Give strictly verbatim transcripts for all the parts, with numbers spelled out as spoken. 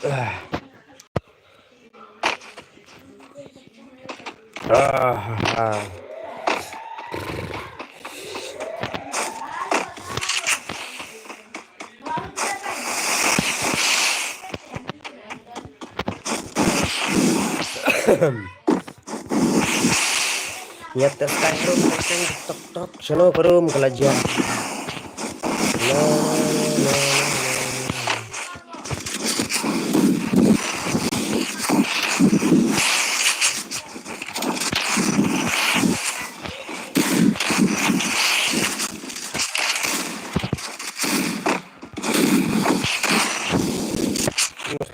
Ah, ah. Ngiat test kai room, test kai tok tok. Shano ka room ka la jia. No, no, no, no, no.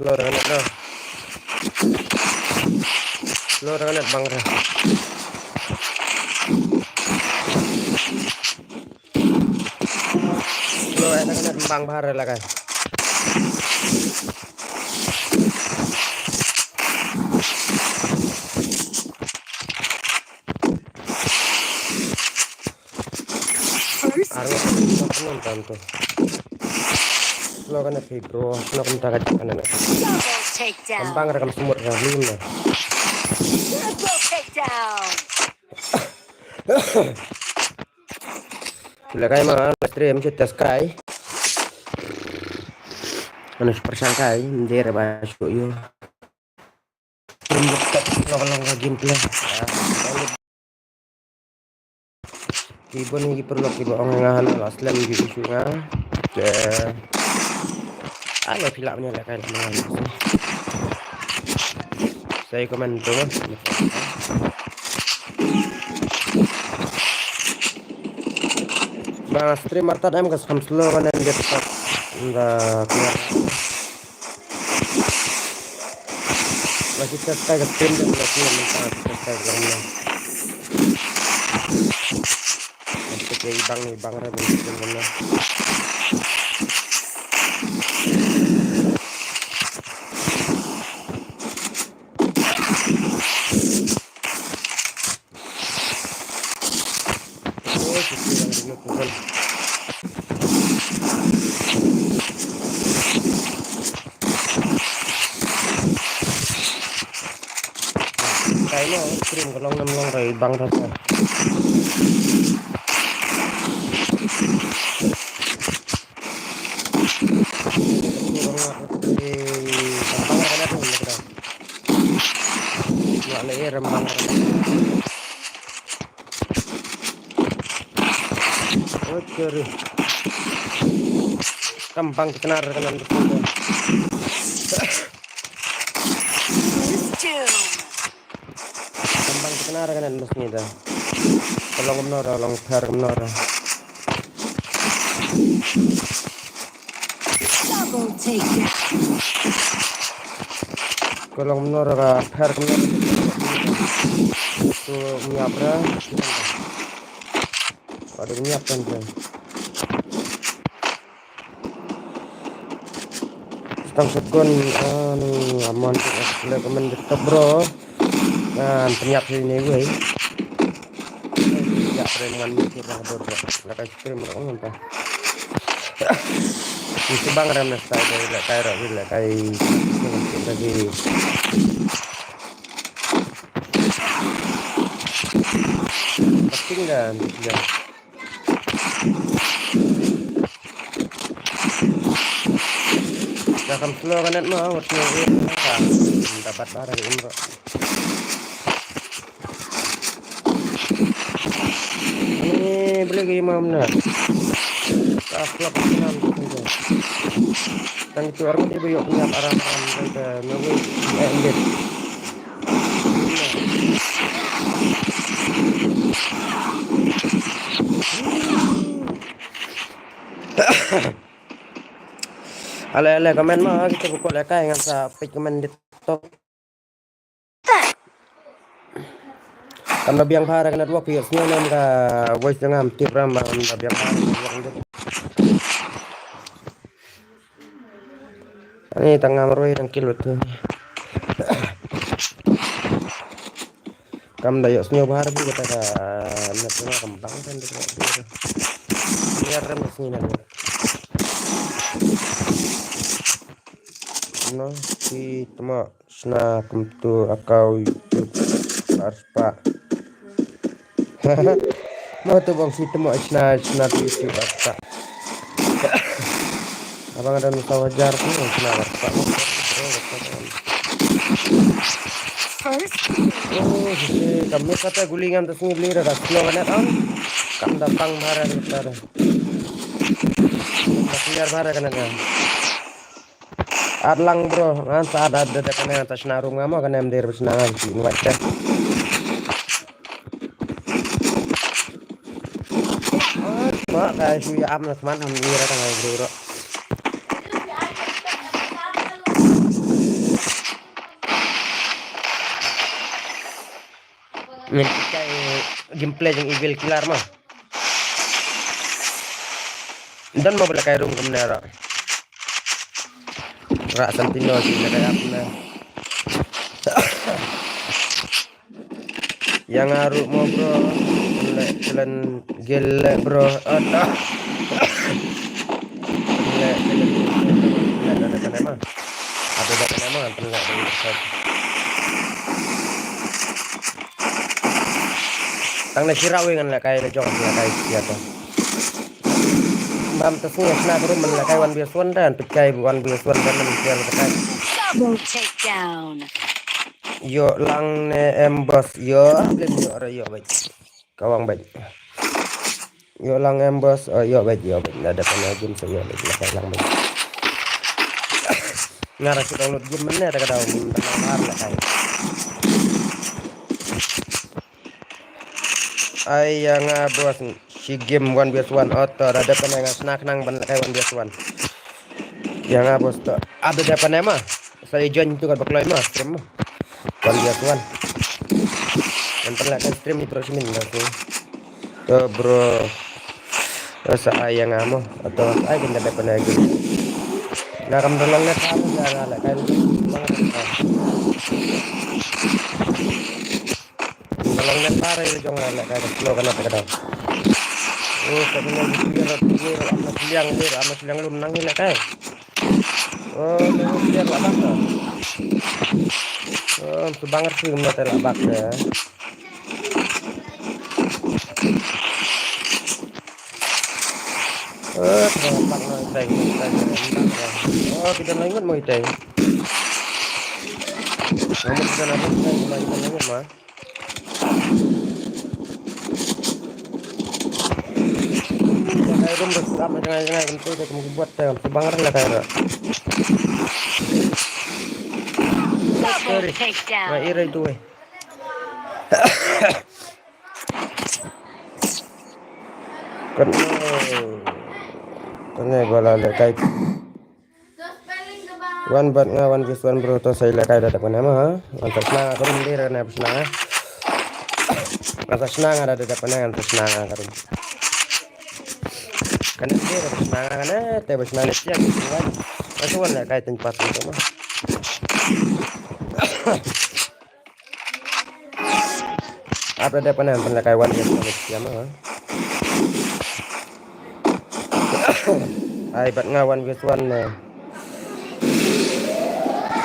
Slow ra ka net, no. Slow ra ka net bang ra. Slow ra ka net bang bha ra la ka. First. Ar ngat ngan tanto. Slow ka net hi, bro. Slow ka net ka jaka na. Double takedown. Kam bang ra kam sumut ra lim na. Triple takedown. Sila kai ma live stream kita sky. Anu super sangkai ndera ba shu yu. Stream laptop long long ka gameplay. Ki bun ki paralok kiba ong nga hana la slem ki issue nga. Te ai phi lah ban ïalehkai lem nga. Sa ïa comment tu. Ba stream artat em ka skam slow ka nen bit pat. Nga kena. Ba kita stai ka stream dan ba kita minta kita stai ka mana. Kita ke ibang ibang ra ba kita mana. Kai no, stream ka long nam long kai bang rasa. Bang rasa tu. Mak le rembang. Oh, sorry. Kam bang kena rekanan betul. Kam bang kena rekanan bes ni dah. Tolong menora, tolong per menora. Double takedown. Ka long mnor ka pher ka mnor. Ka ngiap ra. Ka dei ngiap kan ra. Stang sekon anu aman tu le komen de top bro. Ngan pynïap hi ne wei. Ïap re ngan mi tu rang dor. La ka stream rang ngan ta. Ni sebang ram na stai dei la kai ra wi la kai. Lagi. Pating dan ya. Dah kam slow ka net ma wat slow ka. Dapat barang imro. Ni boleh ke imam na. Ka flop nam tu. Tang tu orang dia bayok nyap aram-aram tang ke nunggu. Eh, ambil. Ale ale comment ma kita buka lekai ngan sa pick comment di top. Kam da biang bha ka network ïa sngewnem ka voice jong nga tip ram ba kam da biang bha ka network. Ani tang ngam roi tang kil betul. Kam da ïoh sngew bha ruh kata ka net nga kam bang kan de. Biar rem sngi na. no, si tmo sna kumtu account YouTube arspah. Mo tu bang si tmo sna sna tu YouTube arspah. Abang ada nusah wajar tu sna arspah. First. Oh, si kami kata gulingan tu sini beli dah slow net on. Kam datang barang kita dah. Biar barang kena dah. At lang bro, ngan sa da da da kane ta sna rum ngam kane em der sna ngan ti nuat te. Ma ka shu ya am na sman ham ni ra tang bro ro. Ngin kai gameplay jong Evil Killer ma. Dan mo bela kai rum kumne ra. Ra Santino ji na kai ap na. Yang aru mo bro. Le kelen gel le bro. Ata. Le kelen gel le bro. Ada ada kena ma. Ada ada kena ma. Ada ada kena ma. Tang na shira wi ngan la kai la jong la kai sia ta. Bam ta sngi sna guru man la kai one versus one dan pit kai one versus one dan man sia la kai. Double takedown. Yo lang ne em boss yo blim yo ra yo bai. Kawang bai. Yo lang em boss, oh, yo bai yo bai. Nda da kana gym sa yo bai la kai lang bai. Ngara si download gym man ne ta ka daw man lang har la kai. Ai ya nga boss si game one versus one auto da da kana nga snack nang ban la kai one versus one. Ya nga boss to ada da kana ma. Sa i join tu kat bakloi ma stream ma. One versus one. Yang pernah kan stream ni bro simin dah tu. To bro. Sa ai yang amo atau ai kita da kana game. Nga kam dolong ne kan da nga la kai. Nalong ne pare le jong le kai lo kana te kada. Oh, ka ni ni ni ro ni ro am na liang ni ro am na liang lum nang ni le kai. Oh, ni ni la bak. Oh, tu bang ri na te la bak ya. Eh, terlalu bak na tai tai. Oh, kita na ingat mo itai. Namun kita na ingat tai, kita na ingat ma. Jangan rum dah sudah jangan jangan tentu dia kamu buat dah sebang dah lah kaya. Double takedown. Nah, ira itu eh. Kan kan eh bala le kai. Wan bat nga wan versus wan bro to sai la kai da da kone ma ha. Wan ta sna nga karum dir na sna nga. Wan ta sna nga da da kone wan ta sna nga karum. Kan dir sna nga kan te ba sna ne sia ki wan. Asu wan la kai tin pas to ma. Apa da panan pan la kai wan ya panan ya ma. Ai bat nga wan versus wan na.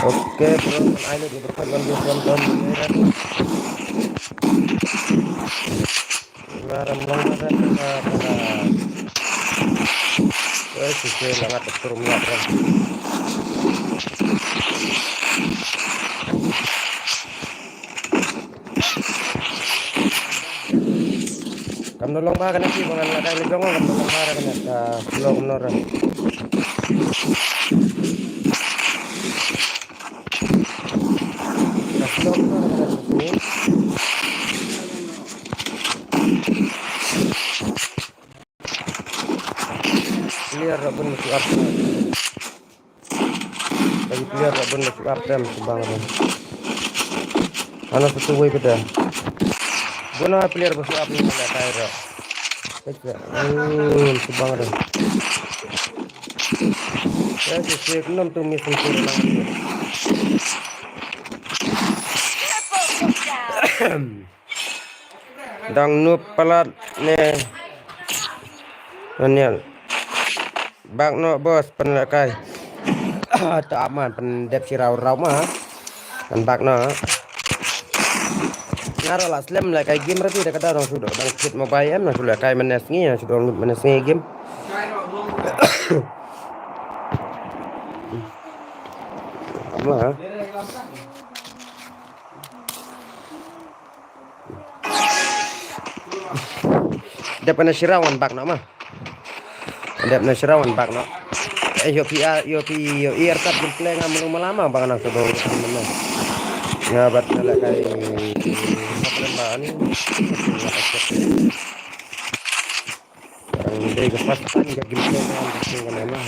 Okay bro, ai ni di depan wan versus wan wan. Maram long ada ada ada. Eh sisi langat betul mula bro. Kam nolong ba kana ki bangan la kai le jong kam nolong ba kana ka long nora. Ka long nora kana ni. Clear ra bun mesti up. Bagi player dah bun dah up tem sebang dah. Ana satu way beda. Guna player dah up ni dah kai dah. Kecil. Hmm, sebang dah. Ya, sisi enam tu miss untuk orang ni. Dang noob palat ne. Daniel. Bak noh boss, pynlehkai. Ta man pyndep shi raw raw ma. Kan bak na. Nga ruh la slem lehkai game ruh te da ka dang shu dang kit mobile em, nang shu lehkai mynne sngi, nang shu download mynne sngi game. Ma. Dep kane shi raw wan bak noh ma. Dep na shi raw wan bak noh. Eh, ïoh phi, ah, ïoh phi, ïoh i artat gameplay nga melu malama ba nga nang shu download mynne. Nga bat na lehkai problem ba ni. Dei ka first time ka game ka, ka game ka nama.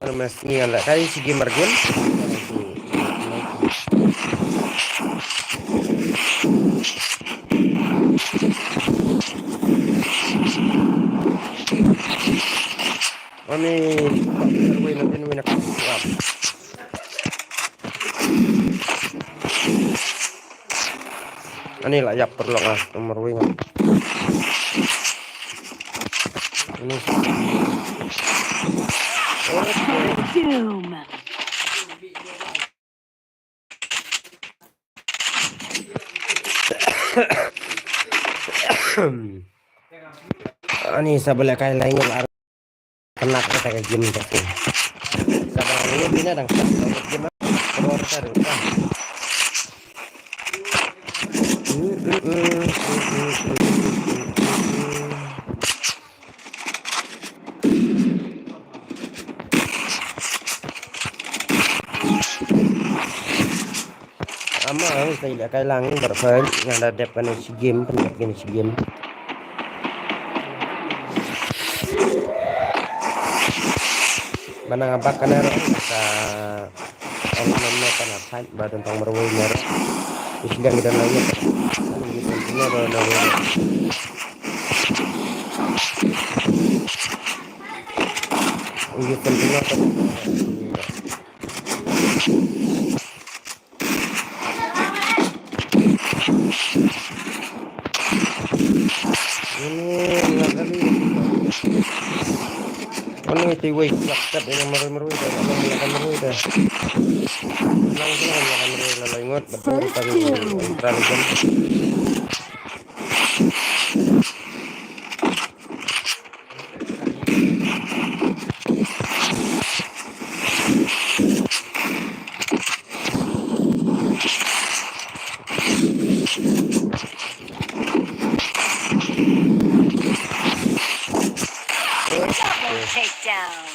Ano mas ni ala kai si gamer game. Ani, wei na, wei na. Ani la ïap paralok ah, nomor wing. Ani. Doom. Ani sa ba lehkai lain ngal ar. Kena kata ka game tu. Sabar, ini bina dang start game. Keluar taruh kan. Ama ang sa ila kai lang bar pha nga da dep kane shi game, pyndep kane shi game. Ba nang bak kane ruh ka ong nam ne kana thait ba don tang marwei ne ruh. Is gang don lai ne. Is continue ba na wei. Is continue ba. Ini nga kali. Ini ti wei yak kat ini marwei marwei dah. Lang lang marwei dah. Lang lang marwei lah ingat betul tadi. Terlalu jam. Double takedown.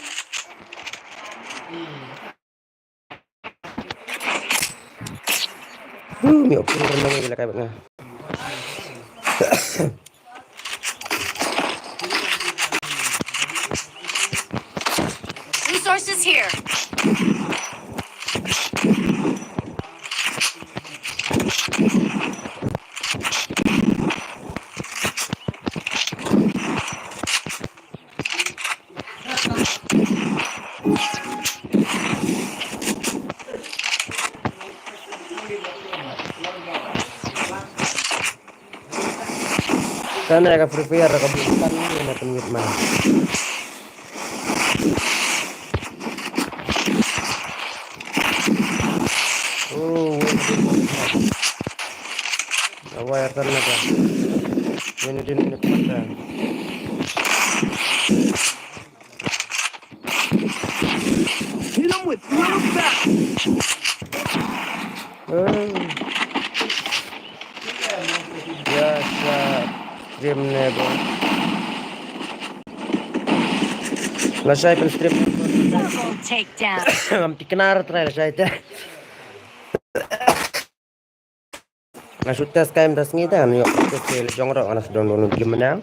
Huh, mi opor na ngi la kai bang. Resources here. Kana ka Free Fire ka bukan ni na penyit mah. Oh, wait. Awai artan na ka. Ini din ini kuat dah. Hit him with blue back. Oh. Ya sa stream ne ba. La shai pen stream. Double takedown. Am tiknar try la shai te. Nga shu test kai mynta sngi te, nga ïoh test kai la jong ruh, nga la sdang download game mynta.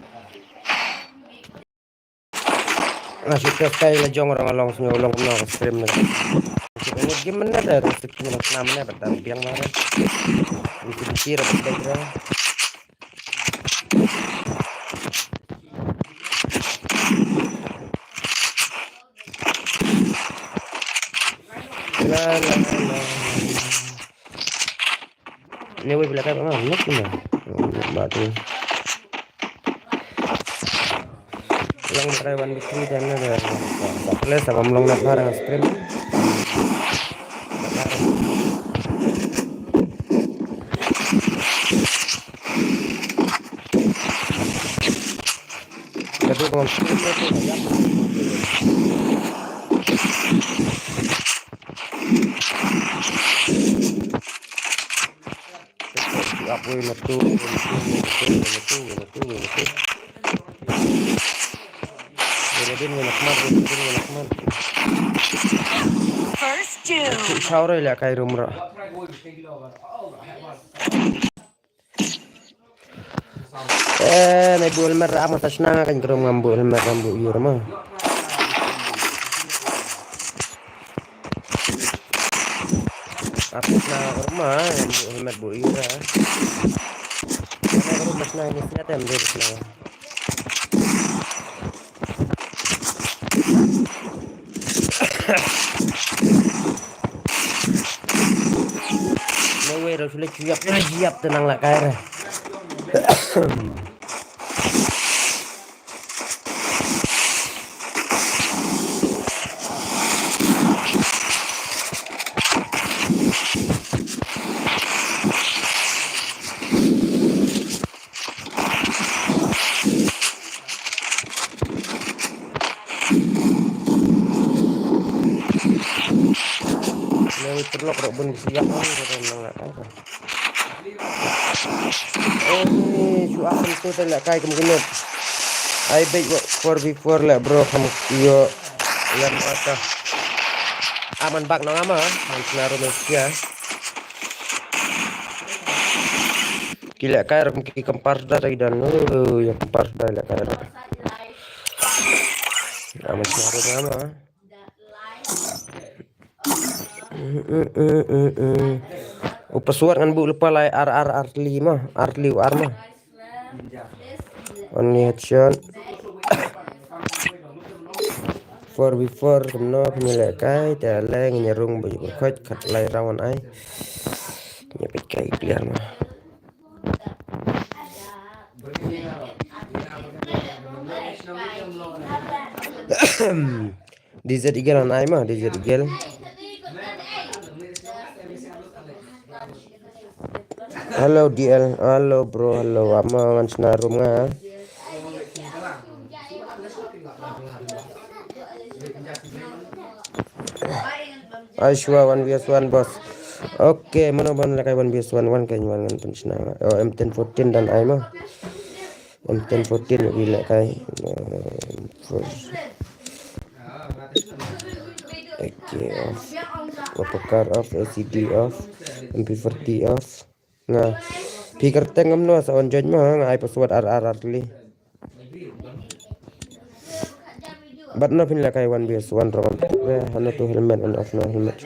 Nga shu test kai la jong ruh, nga long sngew long kumno ka stream mynta. Nga shu download game mynta te, nga shu download game mynta, bad dang biang ba re. Nga shu bisi ruh bad dei ruh. La la la. Ni wei phi la kai ba nga nuk ni. Ba tu. Long ba kai wan bitri dan na da. Ba ples ba long na par stream. Ngam sure te te ïap. Ap wei na tu, wei na tu, wei na tu, wei na tu, wei na tu, wei na tu. Wei na din, wei na khmat, wei na din, wei na khmat. First doom. Shu shaw re la kai rum ra. Eh, nai buh helmet ra, ama ta shna nga kan krum ngam buh helmet, ngam buh ïur ma. Ap shna nga krum ma, ngam buh helmet buh ïur ra. Nga krum ma shna ni sna tem de shna. Lewe ro sule chuyap, chuyap tenang la kai re. Lewi terlok rok bun siap ni, kata nang nak apa. Eh, shu akan tu tak nak kai kem kena. Ai baik buat four v four lah bro, kamu yo. Yang apa? Aman bak nang ama, man senaru Malaysia. Ki lehkai ruh ki kempar sdang ïa ki don. Oh, ïa kempar sdang lehkai ruh. Amat sngewbha ma. U password ngan buh lypa lai ar ar ar tylli ma, ar tylli u ar ma. Only headshot. Four v four kumno phi lehkai te leh ngin ïa rung ba ïa khoit khat lai round ai. Ngin ïa peit kai clear ma. D Z Eagle an ai ma, D Z Eagle. Hello D L, hello bro, hello, ama ngan sna room nga. Aishwa one v one boss. Okay, mano ban lehkai one v one, one kan one ngan pyn sna. Oh, M ten fourteen dan ai ma. M ten fourteen wi lehkai. Eh, first. Okay, off. Uppercut off, A C D off, M P forty off. Nga. Phi kyrteng ngam no sa on join ma nga ai password ar ar ar tylli. But no phin lehkai one v one rong. Eh, hano tu helmet on off no helmet.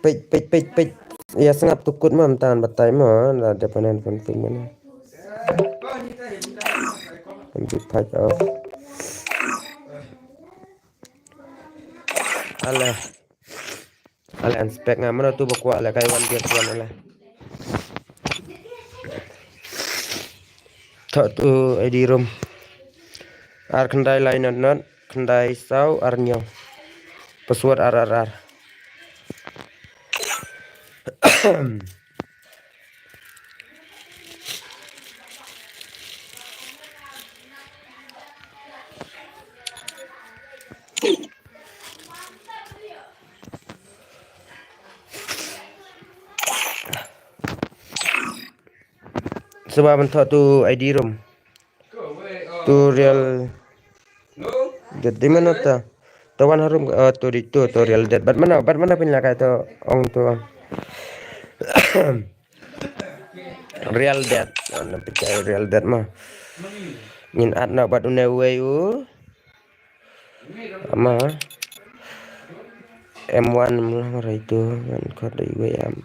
Peit, peit, peit, peit. Ïa sngap tu kut ma mynta batai ma la dep panen config mana. Ambi page off. Ale. Ale inspect nga mano tu ba kwah lehkai one v one ale. Thoh tu I D room. Ar khyndai lai not not. Khyndai saw ar hynñiew. Password ar ar ar. Seba ban thoh tu I D room. Tu real. Dei mano ta? Ta wan harum, ah, tu di tu, tu real dead. Bat mano, bat mano phin lehkai tu ong tu ong. Real dead. Ah, na picture real dead ma. Ngin add na bat une wei u. Ama. M one mlah marai tu ngan khot da iwei am.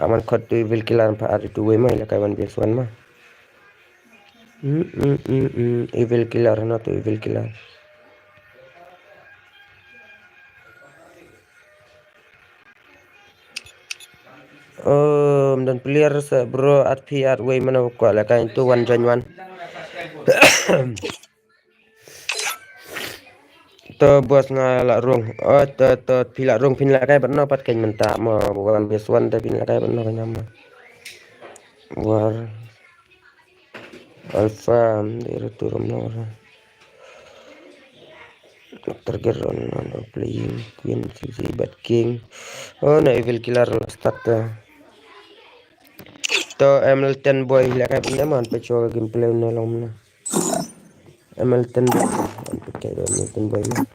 Aman khot tu evil killer pa ar tu wei ma ila kai one v one ma. Hmm, hmm, hmm, hmm. Evil killer no tu evil killer. Om don player sa bro at pi at wei mana ko la kain tu one join one. To boss nga la rung. Oh, to, to, phi la rung, phin la kai ban no pat kan mynta mo. Wan bias wan te phin la kai ban no kan mo. War. Alpha, de ro tu rom no. Target run, no, no, playing, Queen, C C, Bad King. Oh, na Evil Killer la start ta. To M L ten boy la kai ban man pe cho gameplay no long na. M L ten boy, an pe kai do M L ten boy na.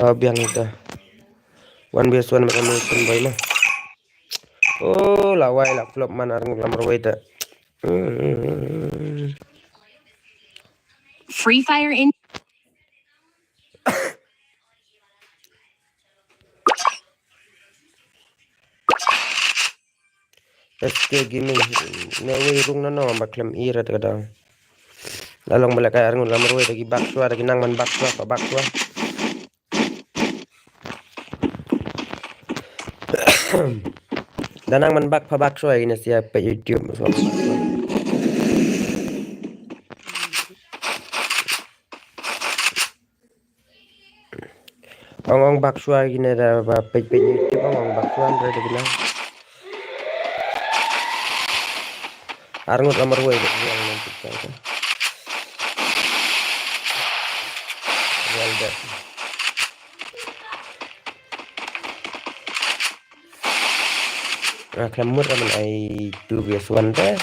Oh, biang ita. One vs one M L ten boy na. Oh, la wai la flop man arngut lamar wai ta. Hmm. Free Fire in. S K Gaming. Ne wei rung na no ba klem ira ta kadang. La long ba la kai arngut lamar wai ta ki bak shuwa ta ki nang man bak shuwa pa bak shuwa. Da nang man bak pa bak shuwa ina sia pa YouTube shuwa. Ong ong bak shuwa gine da ba pej pej YouTube ong ong bak shuwa re da gine. Arngut lamar wei da gine ong pej pej. Well done. Ah, klem mut ra man ai two vs one te.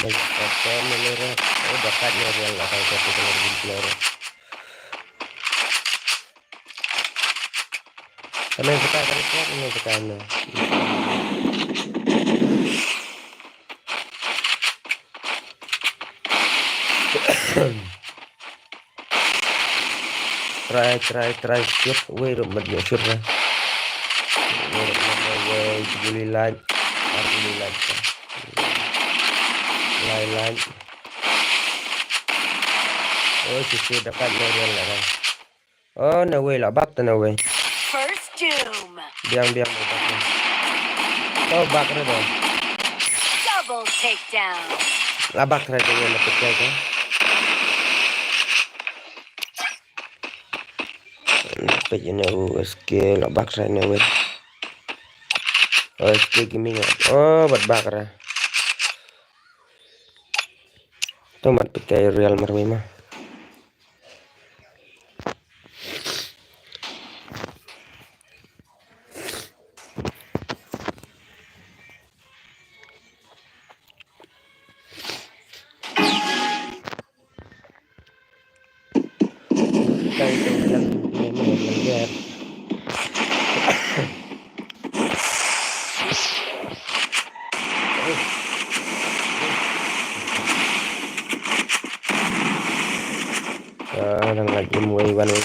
Mai kata melera. Oh, bakat ni real lah kalau kata kalau real. Kami kita kami kuat ni kita ni. Try, try, try, shoot. Wei ruh mat ïa shoot na. Wei ruh mat ïa wei, guli light. Ar guli light. Lai light. Oh, shoot, shoot, dapat na real lah. Oh, na wei lah bak ta na wei. First doom. Biang, biang, biang, biang. Oh, bak na dong. Double takedown. Lah bak na dong na petai ka. Peit ïa ne u S K la bak ra ne wei. Oh, S K Gaming la. Oh, bad bak ra. To mat peit ka real marwei ma. Ah, dang lait im wei wan wei.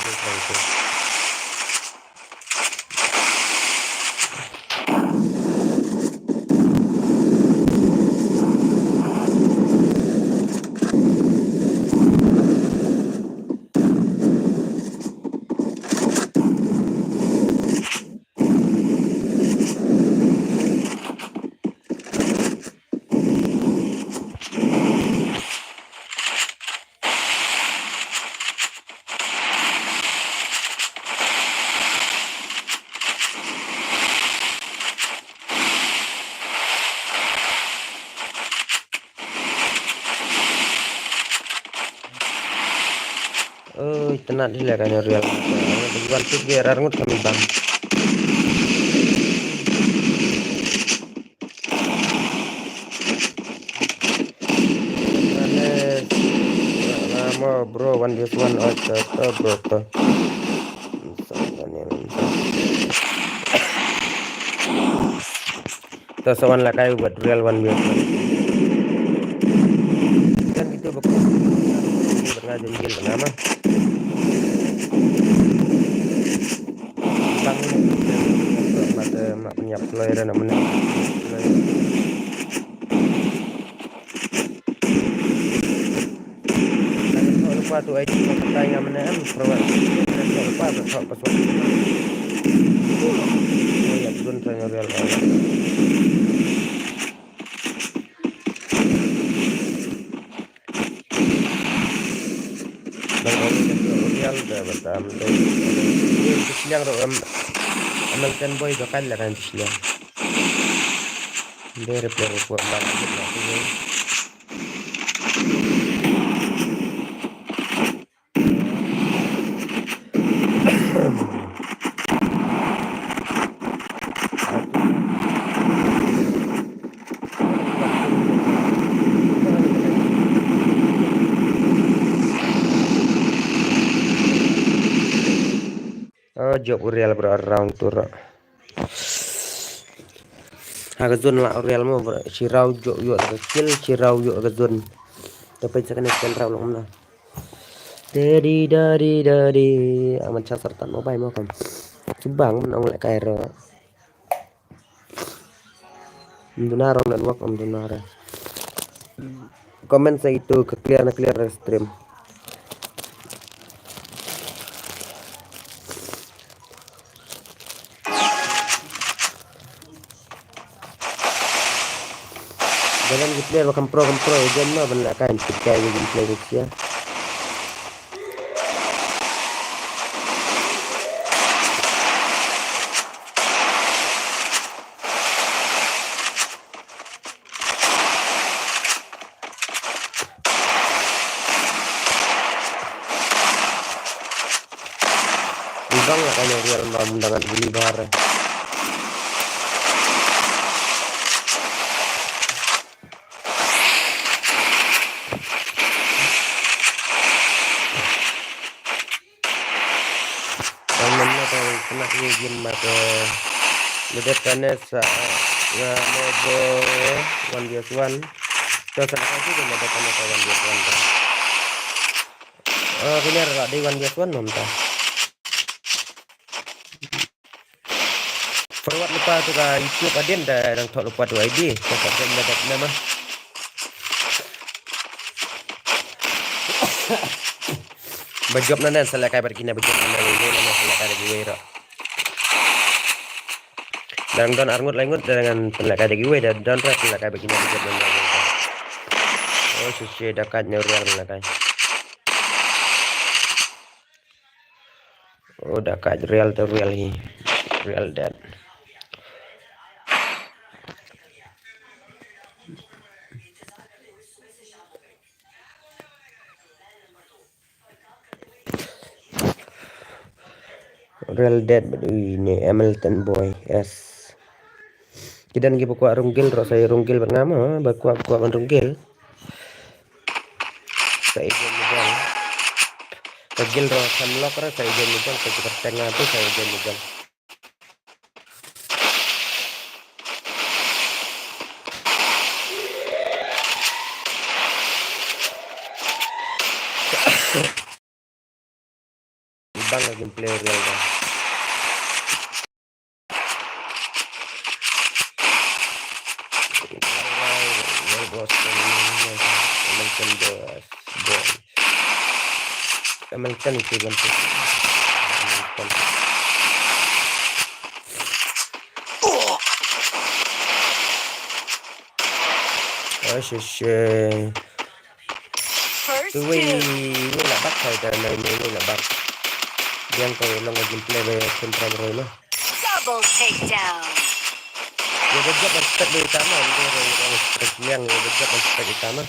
Oi, tnat hi leh ka real. Bagi wan tip ge rar ngut kami bang. Ane, lama bro, one vs one, oh, to, to, bro, to. Sa, ane, sa. To sa wan la kai bad real one vs one. Kan gitu bak. Bak nga jengkel bak nama. Bang ni. Mat, eh, mat penyap loy dah nak menang. Loy. Jangan lupa tu ai tu pakai ngam ne em, perwat. Jangan lupa tu password. Oh ya, belum saya real. Real da batam de. Ye tu sniang ro am. American boy do kan la kan tu sniang. De repair ko ma la tu. Oh, jop u Real bro, round tu ro. Ha ka zone la u Real mo bro, shi raw jop ïoh ka kill, shi raw ïoh ka zone. Te peit sa kane kill raw long na. Daddy, daddy, daddy. Aman cha sartan mo bai mo kam. Chubang man ong leh kai ro. Mduna rong network mduna ra. Comment sa itu ka clear na clear ra stream. Dalam gameplay ba kam pro kam pro ejam na ban leh kai gameplay gameplay rusia. Ibang lah kanya real mam dangan beli bar. Ang namna ka kena ye gin ma ka ledet kane sa nga mo bo one vs one. To sa ka tu ledet kane sa one vs one ta. Oh, kini ada di one vs one nom ta. Forward lupa tu ka YouTube adin da dang thok lupa tu I D. Ka ka dem da nama. Bajop na nan selekai bad kina bajop na nan selekai lagi wei ro. Dang don arngut langut dengan selekai lagi wei dan don rat selekai bad kina bajop na nan. Oh sisi dakat nyurial selekai. Oh, da ka real tu real hi. Real dead. Real dead bad ui ni Hamilton boy. Yes. Kidan ki bakwa runggil ro sai runggil bad ngama bakwa bakwa ban runggil. Sa ijen ni jong. Ka gil ro sam lok ra sa ijen ni jong, ka jikar tenga tu sa ijen ni jong. Ibang ka gameplay real ka. American itu kan tu. American. Oh, shit, shit. First kill. Wei, wei la bak kai da nai, wei la bak. Yang ko long gameplay ba kum pram roi ma. Double takedown. Ya ba jab ban spek ba ita ma, ba roi roi spek yang ya ba jab ban spek ita ma.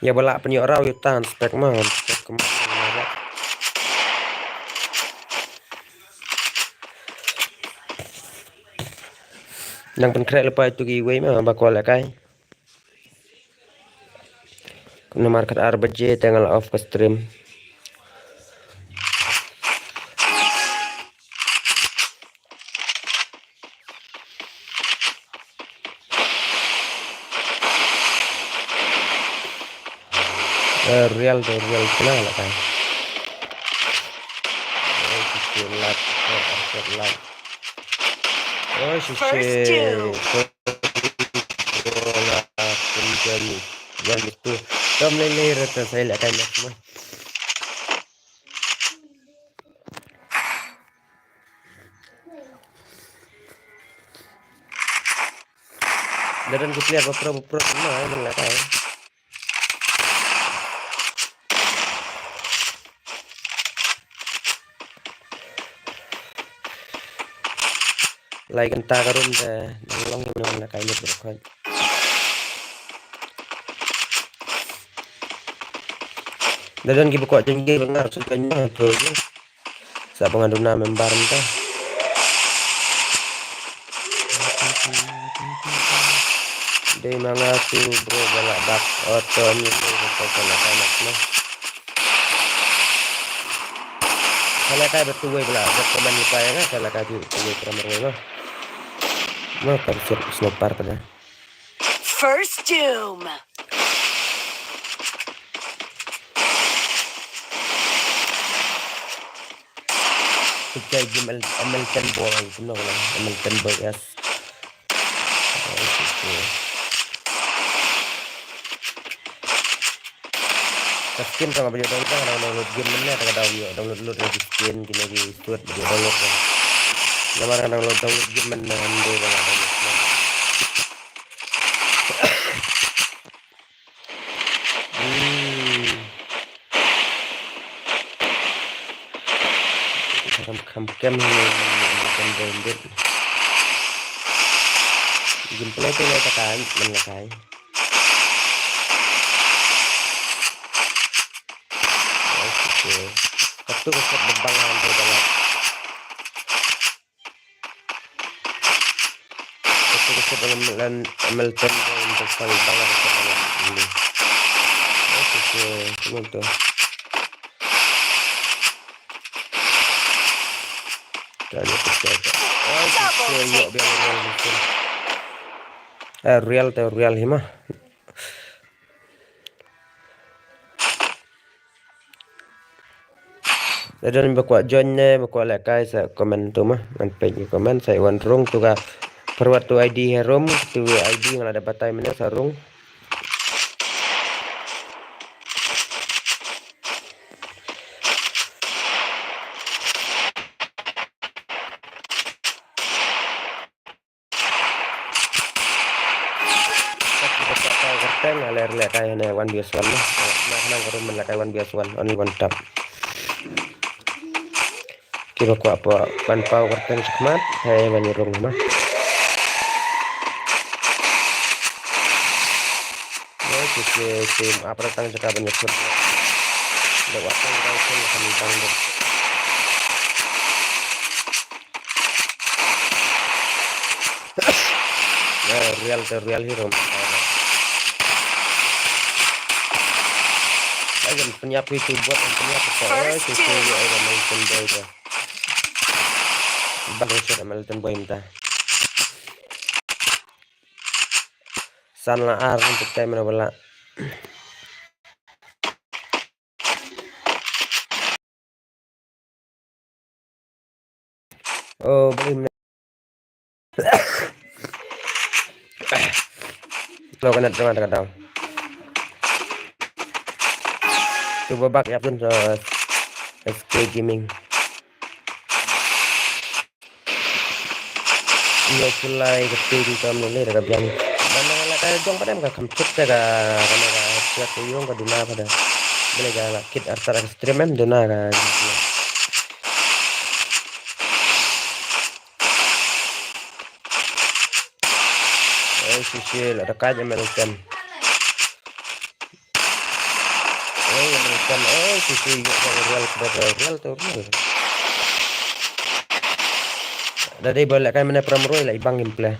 Ya ba la pynyoh raw ita spek ma, spek kemar ma. Nang pynkhreh lypa ïa uto kiwei ma ba kwah lehkai. Namar kat ar baje te nga la off ka stream. Eh, real tu, real tu lah kan. Eh, sikit lak, sikit lak. Oh, shishe. First kill. Bola, kunjani. Yang itu. Tom lele rata saya lah kan, mas. Da don ki player ba pro ba pro kumno, eh, ban lehkai. Lai kynta ka room te dang long ïa mano ban lehkai lut baroh khoit. Da don kiba kwah join game ba nga ruh sa join ma, to. Sa ba ngan duna member mynta. Dei ma nga tu bro ba lah back. Oh, to, ym lei lei, to, to, to, lehkai noh, noh. Sa lehkai bad tu wei ba lah, bad comment lypa ïa nga, sa lehkai tu, tu wei para marwei noh. Noh, ka shot sniper ka da. First Doom. Picture game L-, M L ten boy, kumno ka long? M L ten boy, yes. Okay, okay. Ka skin tang ba ïoh download, tang download game mynne, tang download, download, download lagi skin, kine ki suit ba ïoh download kan. Namar tang download, download game mynne, hynrei ba download. Hmm. Kham, kham kem hi, kem kem kem. Gameplay te ngai ta kai, man la kai. Okay. Katu ka set bebang han tu dalam. Katu ka set dalam lan M L ten tu untuk sang bang ada set dalam ini. Okay, okay. Cuma tu. Dah ada pecah. Okay, okay. Yuk, biar, biar, biar. Eh, real tu, real hi mah. Lada don ba kwah join ne ba kwah lehkai sa comment tu mah. Ngan peit ïa comment sa wan rung tu ka. Pyrwat tu I D harum tu I D nga la da batai mynne sa rung. Kiba kwah paw kyrteng, ale lehkai hane one versus one. Nah, nang ka room lehkai one versus one, only one tap. Kiba kwah paw, ban paw kyrteng shakhmat, hei ban rung ma. Oke, oke, team up datang jaka ban ïakut. Da wat tang ka kan kan bang dok. Ya, real tu real hero. Ai, kan pynïap itu buat, kan pynïap itu. Ai, itu, itu, ya, ai, kan main pun boy tu. Bang shot main pun boy mynta. San la ar untuk time na bala. Oh, beli. Lo kena tengah tengah tau. Cuba bak ya pun so S K Gaming. Ïa pulai ka ping kam ne le da ka biang. Ban na la ka jong padam ka kham chut ka ka na ka chut ka yung ka duna pada. Bele ka la kit artar ka stream em duna ka. Ai sisi la da ka jam kan. Oi, American, oi, sisi, ïa, ïa, real, real, real tu, real. Da dei ba lehkai mynne para marwei la i bang gameplay.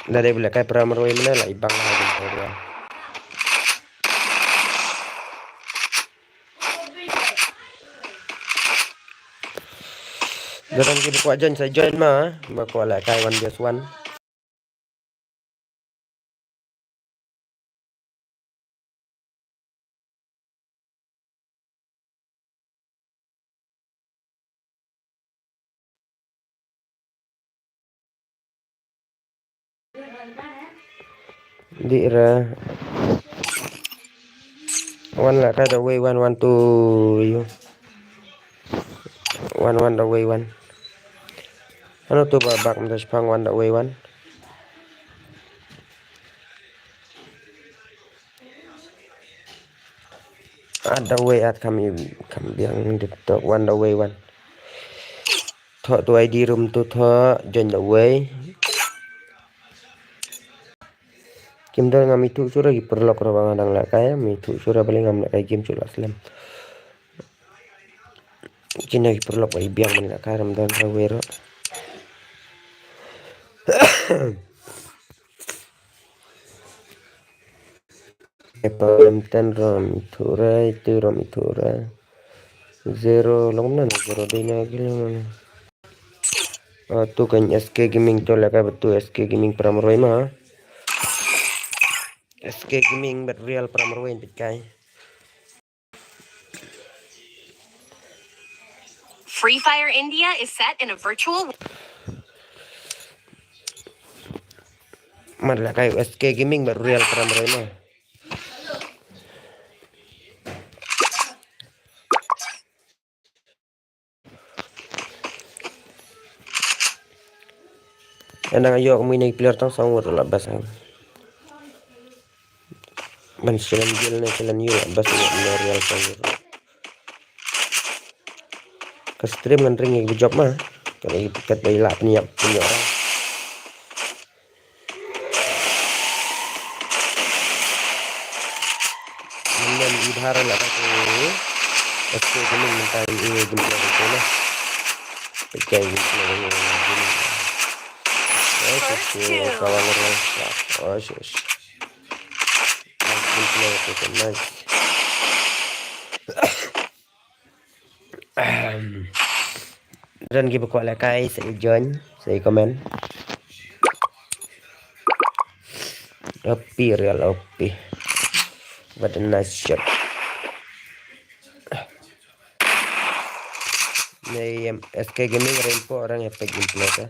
Da dei ba lehkai para marwei mynne la i bang la gameplay. Lada don kiba kwah join sa join ma, ba kwah lehkai one versus one. Dih ra. Wan la kai da wei wan wan tu yu. Wan wan da wei wan. Ano tu ba bak mta shpang wan da wei wan. At da wei at kam i kam biang dit tok wan da wei wan. Tho tu I D room tu tho join da wei. Kim dang ngam ithuh sura ki paralok ra ba nga dang lehkai, ngam ithuh sura balei ngam lehkai game shu la slem. Kine ki paralok ba i biang ban lehkai ram dang ra wei ro. Epa ram ten ram ithuh ra, itu ram ithuh ra. Zero long na zero dei na gila mana. Ah, tu kan S K Gaming tu lehkai batu S K Gaming Pramroi ma. S K Gaming but real Pramroi pitkai. Free Fire India is set in a virtual Mat lehkai S K Gaming but real Pramroi ma. Ena nga yok mui nei player tang song wot la bas ang. Ban silen gil ne silen yu la bas ne real song wot. Ka stream ngan ring ïa ki ba jop ma. Ka kat ba ila pynïap pynïap. Mendem i bhar la ka tu. Esko kuning mentai i jempol tu na. Pekai jempol tu. Oh, sisi kawan orang. Oh, sisi. Jempol tu nice. Ahem. Don ki ba kwah lehkai sa i join, sa i comment. O P real O P. What a nice shot. Nei em S K Gaming Rainbow orang epic gameplay ka.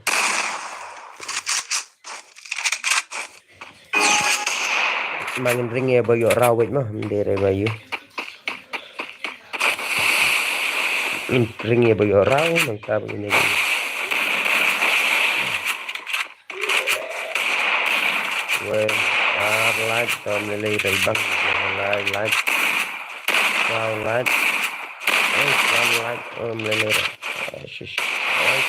Mangin ring ïa ba ïoh raw wait ma, mde re ba yu. Ring ïa ba ïoh raw nang ta ba ngin ïa. Wei, ar light, tom lele rai bang, lai light. Raw light. Eh, one light, oh, mlele rai. Eh, shish. Eh.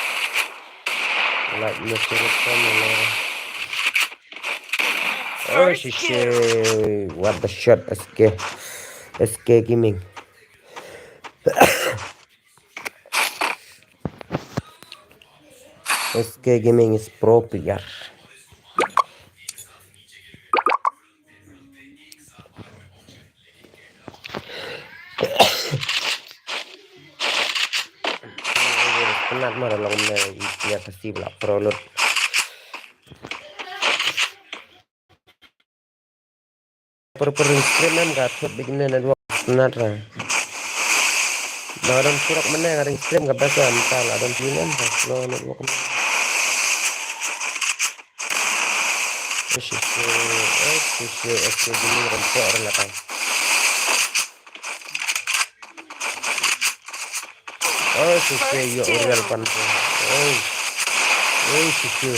Light mesti rekam mlele rai. Oh, shishi. What the shot, S K. S K Gaming. S K Gaming is pro player. Penat ma da long ne i player Khasi ba la pro lut. Por por ring stream em ka thot bik ne network nat ra. Ba don surok mene ka ring stream ka best em ta la don pin em ka slow network. Oke oke oke oke gini ram por la ta. Oh, sisi yo real pan. Oh. Oh, sisi.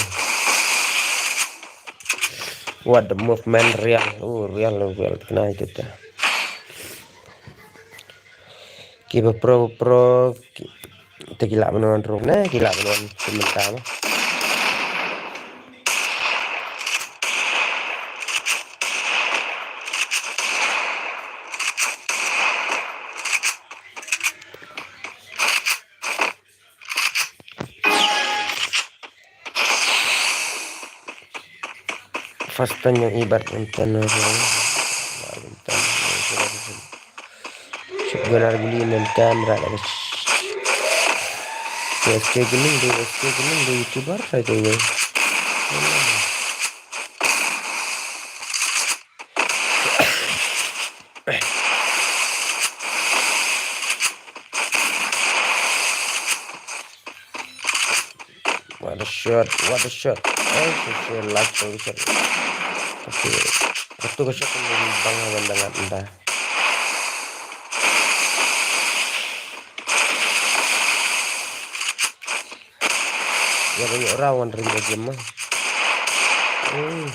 What the movement real. Oh, real, real. Kena itu ta. Ki ba pro, pro. Ki, te ki lah ban wan rum. Nah, ki lah ban wan sementara. First time yang ibat enten. Cuk ganar guli enten kamera lagi. S K Gaming tu, S K Gaming tu YouTuber saja ya. What a shot, what a shot. Eh, shot, shot, like, shot. Tapi, itu ke shot yang bang, bang, bang, bang. Ïa ba ïoh raw wan ring ka game ma. Hmm.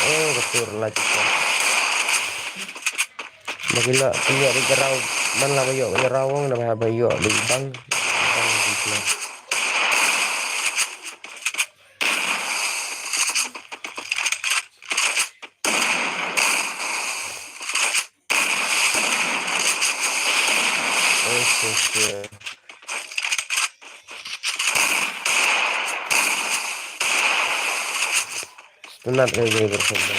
Oh, ka tur la jika. Ba ki la pynïoh ring ka raw, man la ba ïoh ring ka raw wan na ba ba ïoh ring bang. Bang ring ka. Okay, okay. Stunat ka jai berkhidmat.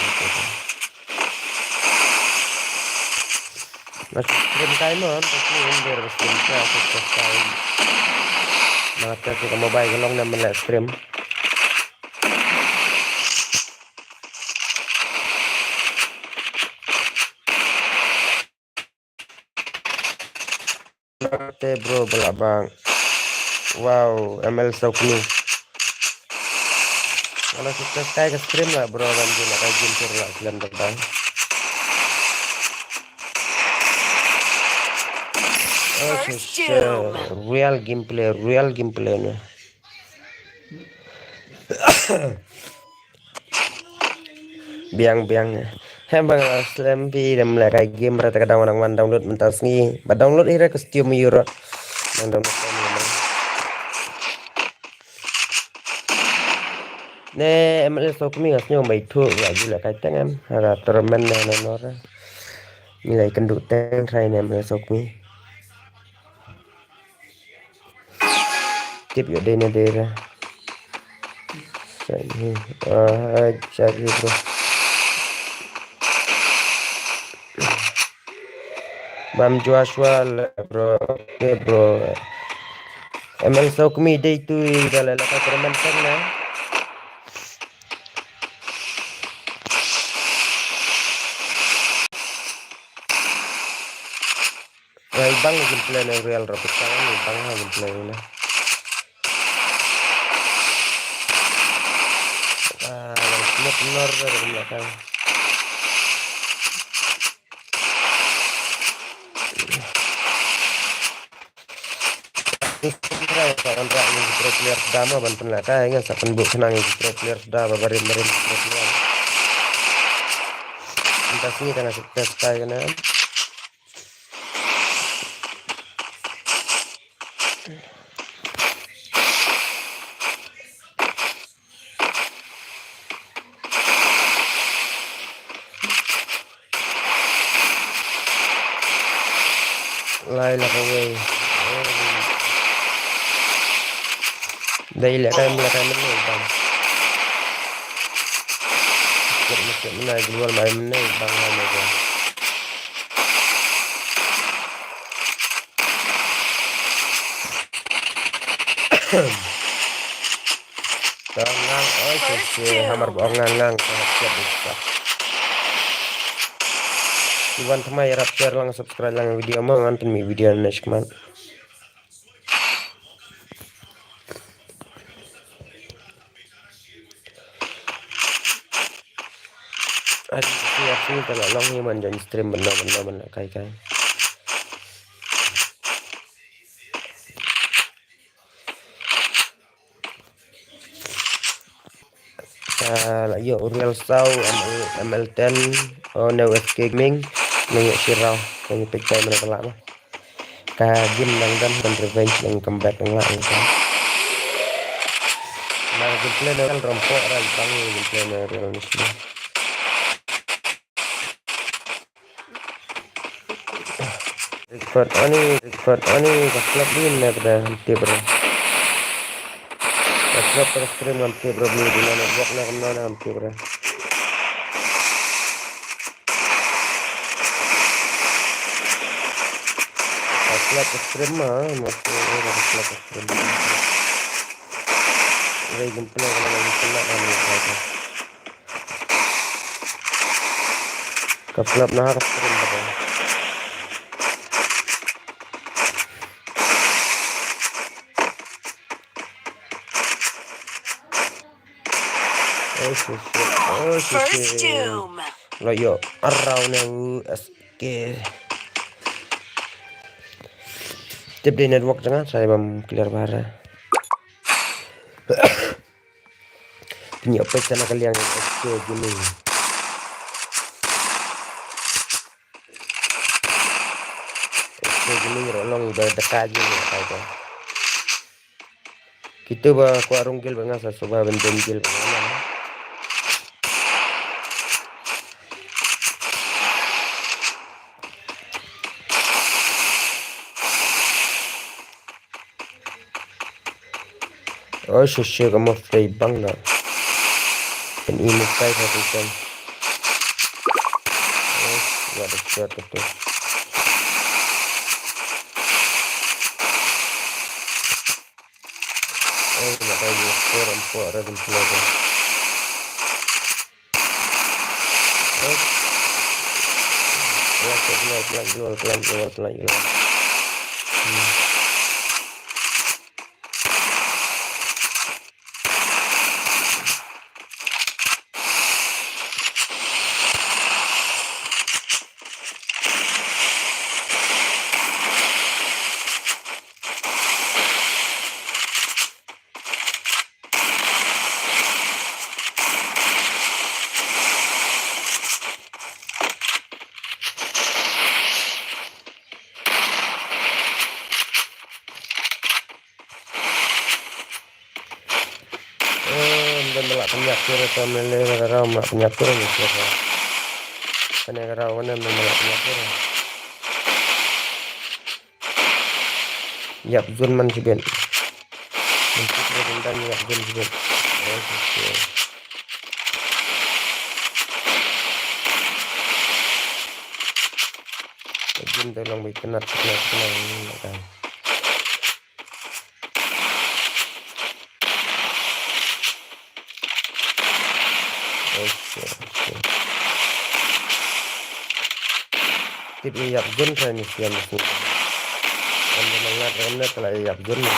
Mas stream kai mo, tapi ender stream ka, stream kai. Mata ka mobile ka long na mela stream. Te bro, bala bang. Wow, M L Sokni. Wala sukses kai ka stream la bro, kan jin la kai jin tur la slem da bang. Oh, First sukses. Doom. Real gameplay, real gameplay ne. Biang, biang. He bang, slem phi dem leh kai game ra ta ka download, nang wan download mynta sngi. Ba download hi ra ka Steam euro. Nang download ka ni. Ne M L Sokmi nga sngew mai thu ya ju leh kai teng em. Ha ka tournament ne ne nor. Ni lai kendu teng trai ne M L Sokmi. Tip ïa dei na dei ra. Sa hi. Ah, sa hi bro. Bam Joshua le bro. Okay bro. M L Sokmi dei tu da la la ka tournament na. Ai bang gameplay na real rapid ka ni bang ha gameplay na. Ah, lang smoke nor da kum la ka. Ni kra ka kan ra ni pro player da ma ban pynla ka ngan sa pynbuk khnang ni pro player da ba barim barim pro player. Entah sini kana sukses kai kana. Lai la kawei. Dei la kai la kai mene bang. Kit mene global mai mene bang mai mene. Ngang, oi, sisi, hamar ba ong ngang, ngang, ka hap siap, bisa. Iwan thamai, rap share lang, subscribe lang video mo, ngan pynmih video next month. Ai, sisi, aku ta la long hi man join stream benda, benda, benda, kai, kai. Ah, la ïoh Uriel Saw, M L, M L ten, oh, Neo S K Gaming, nang ïoh Shirao, nang ïoh pek tai mana ka lah, ma. Ka game nang dam kan revenge nang comeback nang lah, nang kan. Nang gameplay nang kan rompok rai bang gameplay nang Uriel ni sini. Record ani, record ani, ka club din na pada hante bro. Ka club pada stream hante bro, beli di mana network na kemana na hante bro. Ka club stream ma, masih ada ka club stream. Ini gameplay kalau lagi kena kami. Ka flop na ha ka screen ba ka. Oh, shit, shit. Oh, shit, shit. First Doom. Lo yo, around na u S K. Tip dei network jong nga, sa bam clear bha ra. Pynïoh peit na ka liang S K Gaming. S K Gaming ruh long ba da ka jingmut ïa ka. Kito ba kwah rung guild bad nga sa sngewbha ban join guild bad nga. Oh, shisha ka mo free bang na. Kan i mo kai ka tu kan. Oh, what a shot itu. Oh, kena kai mo score empat ada jempol tu. Oh, ym don ba lah pynïap ki ruh, to me lei ruh ka raw, ym lah pynïap ki ruh, me lei ruh. Kane ka raw kane ym don ba lah pynïap ki ruh. Ïap zone man shibit. Mynta ki ruh ym don ïap zone shibit. Oh, shit. Ka zone te long ba itynnat, itynnat, itynnat. Tip ïa ïap zone trai ni siam ni. Kan da mangat kan da trai ïap zone ni.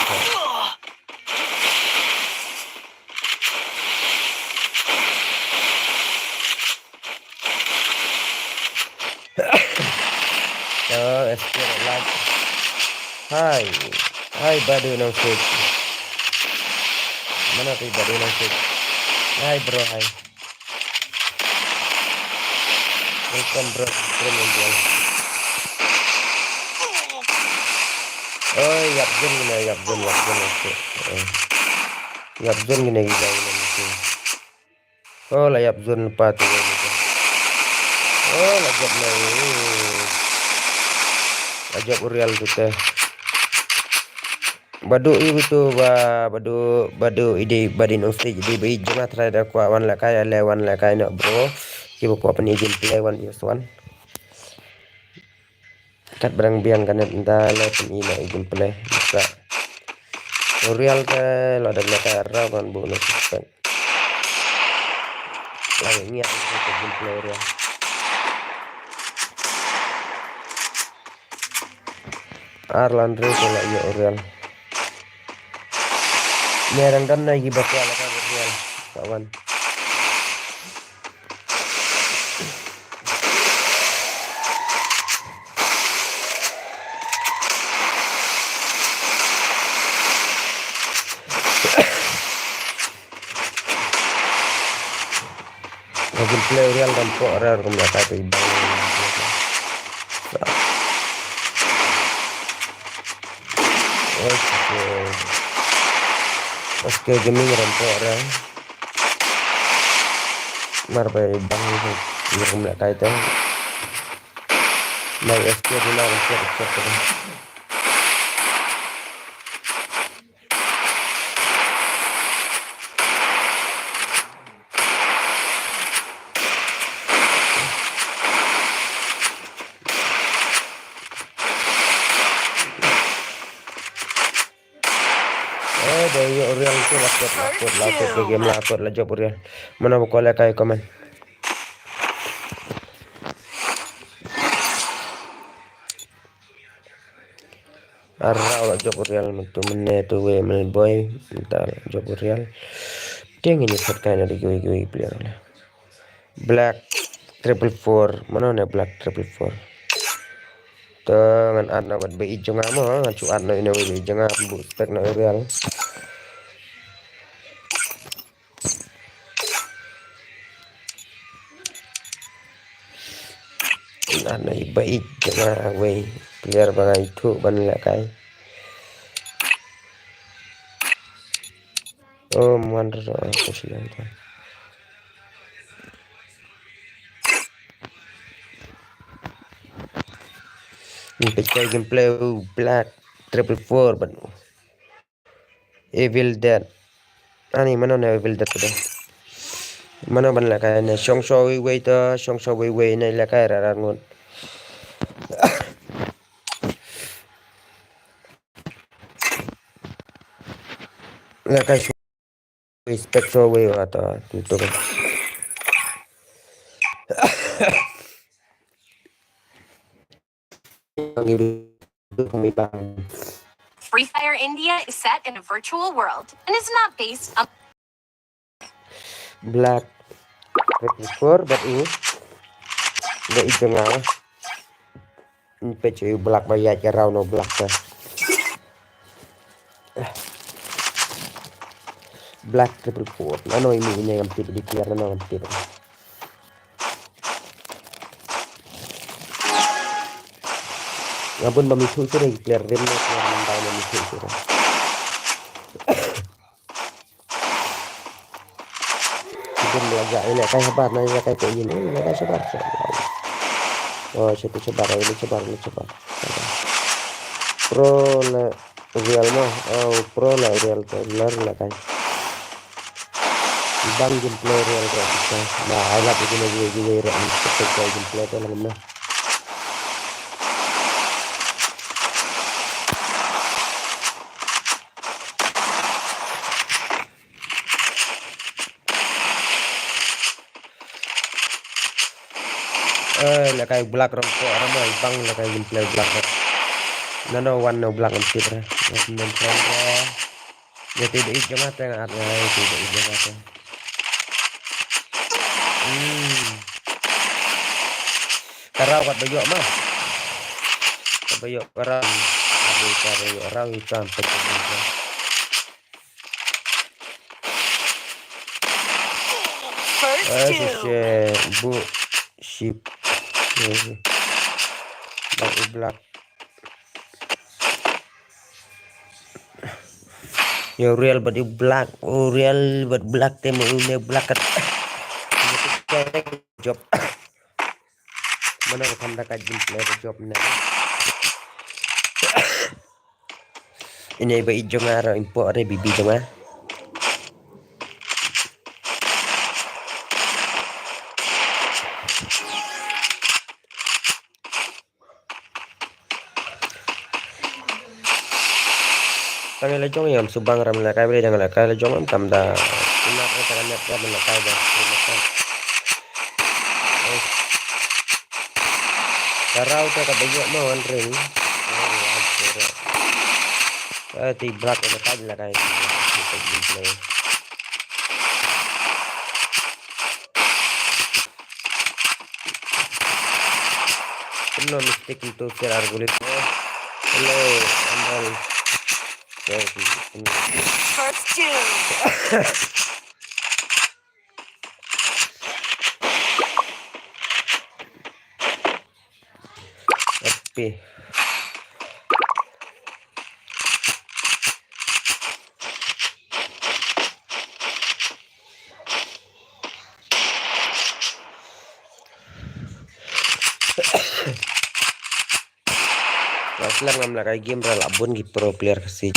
Oh, S K Live. Hai. Hai, Badu Nongsit. Mana tu Badu Nongsit? Hai, bro, hai. Welcome, bro. Welcome, bro. Oh, ïap zone kine, ïap zone, ïap zone, ïap zone. Oh. Ïap zone kine, ïap zone kine. Oh, la ïap zone pat tu. Oh, la jop na. La jop u Real tu te. Badu i tu ba, badu, badu i di, badu nong stage di, ba i jong nga trai da kwah wan la kai, ale wan la kai no, bro. Ki ba kwah pyn-i gameplay one versus one. Kat ba dang biang ka net nda le pyn-i na i gameplay. Sa. U Real te la da le ka ra ban bu na suspect. La ngi ngi ka gameplay u Real. Ar lan re ko la ïa u Real. Ne dang don na i ba kwah la ka u Real. Ka wan. Ka gameplay u Real dang poh re kum la ka te i bang. Sa. Okay. Okay, gaming dang poh re. Mar ba i bang ni kum la ka te. Mar S K tu na S K, S K tu. Eh, da ïa u Real tu la kot, la kot, la kot, la game la kot, la jop u Real. Mano ba kwah lehkai comment. Arau la jop u Real mynta mynne tu wei mel boy mynta la jop u Real. Te ngin ïa set kai na da kiwei kiwei player la. Black triple four, mano ne Black triple four? To ngan add na bad ba i jong nga mo, ngan shu add na ine wei ba i jong nga, bu spec na u Real. Ai, bait jong nga wei player ba nga ithuh ban lehkai. Oh, man ro ko sila ta. Ni pechai gameplay u Black triple four ban. Evil Dead. Ani mano na Evil Dead tu. Mano ban lehkai na shongsho wei wei to, shongsho wei wei na lehkai ra ra ngut. Lehkai shongsho wei spek shongsho wei wa to tu tu. Free Fire India is set in a virtual world and is not based on Black triple four, but ini ba i jong nga. Ni pechai u Black ba ïaid ka round u Black ka. Black triple four. Nano imi ine ngam tip di player nano ngam tip. Nga bun ba mi thu sure player rim ne player nang dau ne mi thu sure. Bun lehkai, lehkai shabar na, lehkai ko yin, lehkai shabar. Oh, satu shabar, ini shabar, ini shabar. Pro le real mo, oh, pro le real to lar lehkai. Bang gameplay real to kita. Nah, I love gameplay real to kita gameplay to lang na. Eh, lehkai Black ram ko ram ai bang lehkai gameplay Black ram. Nano wan no Black ngam tip re. Ngam tip re. Ya tidak ijong ate ngat ngai tidak ijong ate. Hmm. Karau kat bayok mah. Kat bayok karau. Aduh karau karau hitam pecah. First kill. Shishe bu ship. Bang u Black. Yo real bad u Black, u real bad Black te mo u ne Black kat. Job. Mana ko tham da ka jin player job ne. Ine ba i jong nga ro impo re bibi jong nga. Tang le jong yam subang ram le kai bre jang le kai le jong am tam da. Ina ko ta ne ka le kai da. Karau ta ka bajak ma wan ring. Eh, ti Black ada kai le kai. Kumno mistake itu share ar gulit mo. Hello, Andal. First kill. Happy. Last lang ngam la kai game ra la bun ki pro player ka si.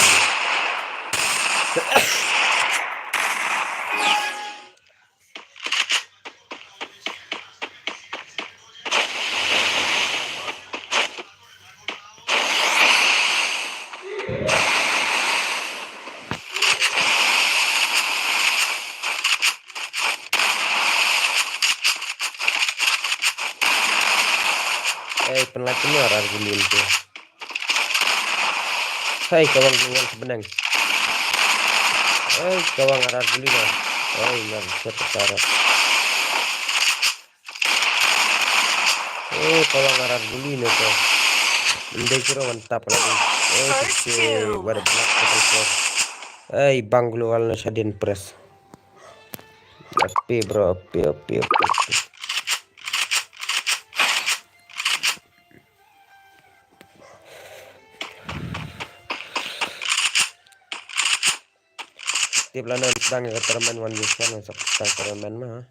Ei, pynlait pynlait ar gulin tu. Hai, kawang dengan sebenang. Hai, kawang arar guli na. Hai, ngan set tara. Oh, kawang arar guli na to. Mendai kira wan tap lagi. Oh, kecil. What a black triple four. Hai, bang global na shadin press. Api, bro, api, api, api, api. Tip lano sdang ka tournament one versus one, sa sdang tournament ma.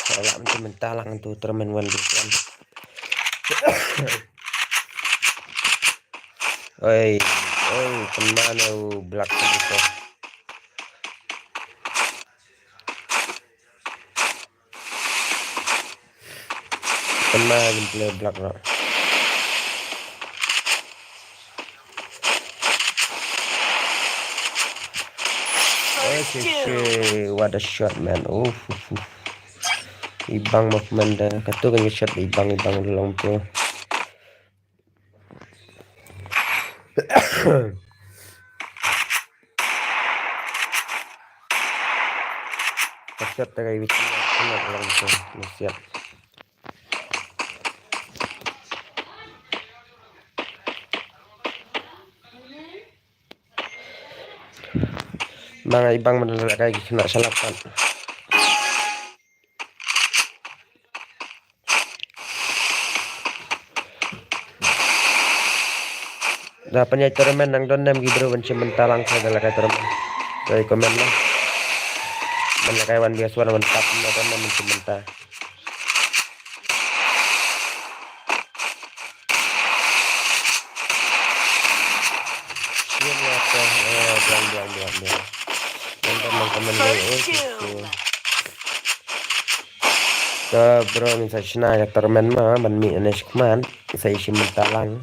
Sa lah mynta mynta lang tu tournament one versus one. Oi, oi, kemana u Black tu? Kemana gameplay Black tu? Oke, oke. What a shot, man. Uf, uf, uf. Ibang movement dah. Katu kan shot ibang, ibang long tu. Ka shot ta ka iwit kena, kena long tu. Ni siap. Mang ai bang man la kai ki khynnah shalap pat. Da pynïaid tournament nang don nem ki briew ban shim bynta lang khlem da la kai tournament. Dei comment lah. Ban la kai one versus one ban tap na don nem ban shim bynta. Ïa, ïa, ïa, eh, biang, biang, biang, biang. Nonton nang comment lai, eh, okay. Ka bro, ngin sa shna ka tournament ma, ban mih ne shikman, sa ïa shim bynta lang.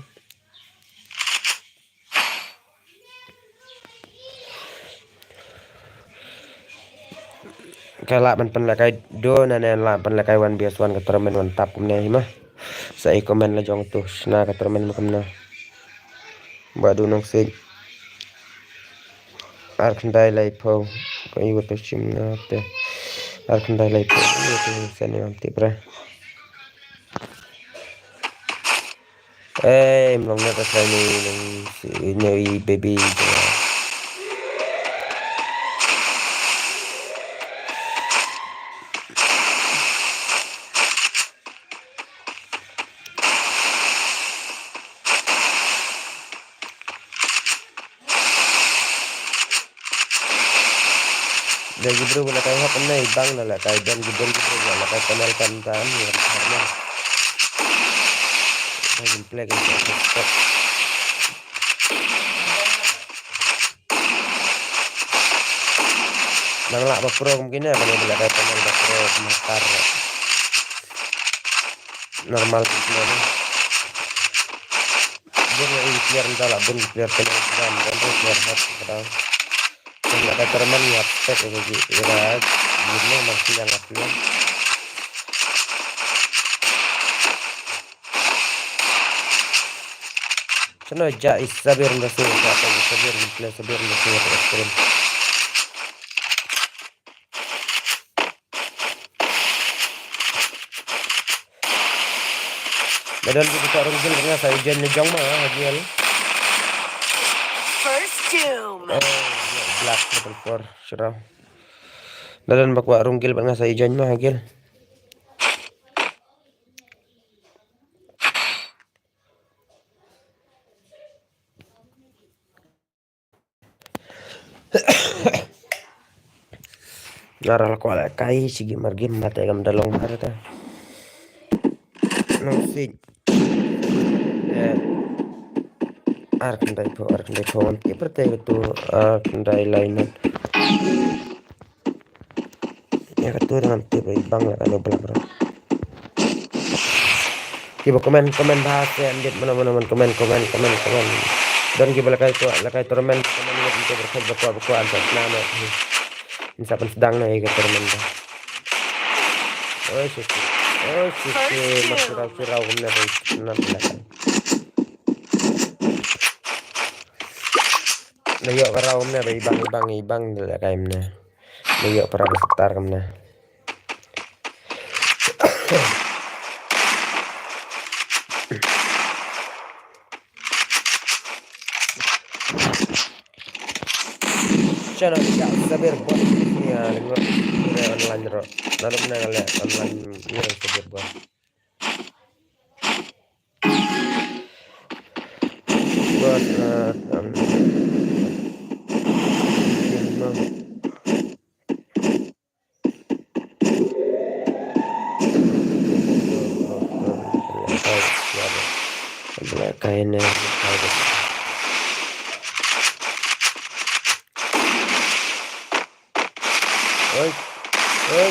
Ka lah ban pynlehkai do, na ne lah ban pynlehkai one versus one ka tournament one tap kumne hi ma. Sa i comment la jong tu, shna ka tournament ma kumne. Ba du nong sik. Ar khyndai lai phew. Ka i wat shim na te. Ar khyndai lai phew. I wat sen ni mam tip ra. Eh, mlong na ta sai ni nong si ni baby. Dei ki briew ba la kai hok ne i bang la la kai don ki don ki briew ba la kai panel kan kan ni kan kan. Dei ki play kan kan. Nang lah ba pro kum kine ba la kai panel ba pro kum tar. Normal kine. Bun ïa i player nta la bun player kena dan dan player hot kena. Kena ka terman ïa pek ïa ji ïa ji ne masih yang aku. Seno ja i Sabir nda sini ka Sabir player Sabir nda sini ka stream. Ba don ki kwah rung gil nga sa i jen ni jong ma ha gil. First doom. Eh, ya, Black triple four, sure. Ba don ba kwah rung gil ba nga sa i jen ma ha gil. Nara la kwah la kai sigi mar game mate kam da long mar ta. Nong sik. Eh, ar khyndai phew, ar khyndai phew, am tip rte tu, ar khyndai lai nat. Ya, ka tu dengan tip i bang la ka no bla bla. Kiba comment, comment ba se andit mana, mana, mana, comment, comment, comment, comment. Don kiba la kai tu, la kai tournament, comment ni untuk berkat berkuat, berkuat, ansa nama. Insa pen sedang na ika tournament ba. Oi, sisi. Oi, sisi. First kill. Mak surau, surau, kumna, kumna, kumna. Na yok ka rau kumna ba i bang, i bang, i bang de la kai mna. Na yok para ba setar kumna. Channel ya Sabir bot ni ya lengok ni online ro. Lalu mna ngale online ni Sabir bot. Buat, eh, em, game mah. Oi, oi.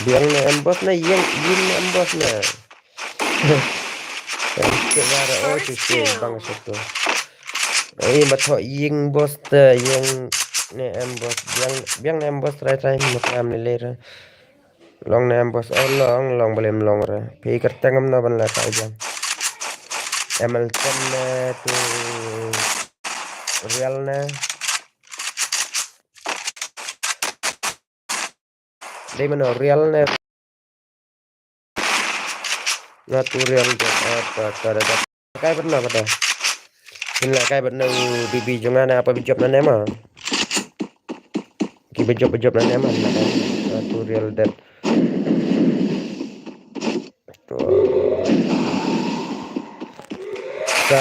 Biang ne ambush ne, ïing, ïing ne ambush ne. Oi, tu tu bang satu. Ai, ma thoh ïing boss te, ïing ne ambush, biang, biang ne ambush trai trai, ma kram ne lera. Long ne ambush, oh long, long balem long ra. Phi kyrteng em no ban la ka jam. M L ten ne tu real ne. Dei mano real ne. Na tu real de apa ta da da. Kai bad na bad da. Hin la kai bad na u B B jong nga na apa bi jop na ne ma. Ki bi jop bi jop na ne ma. Na tu real de. Sa,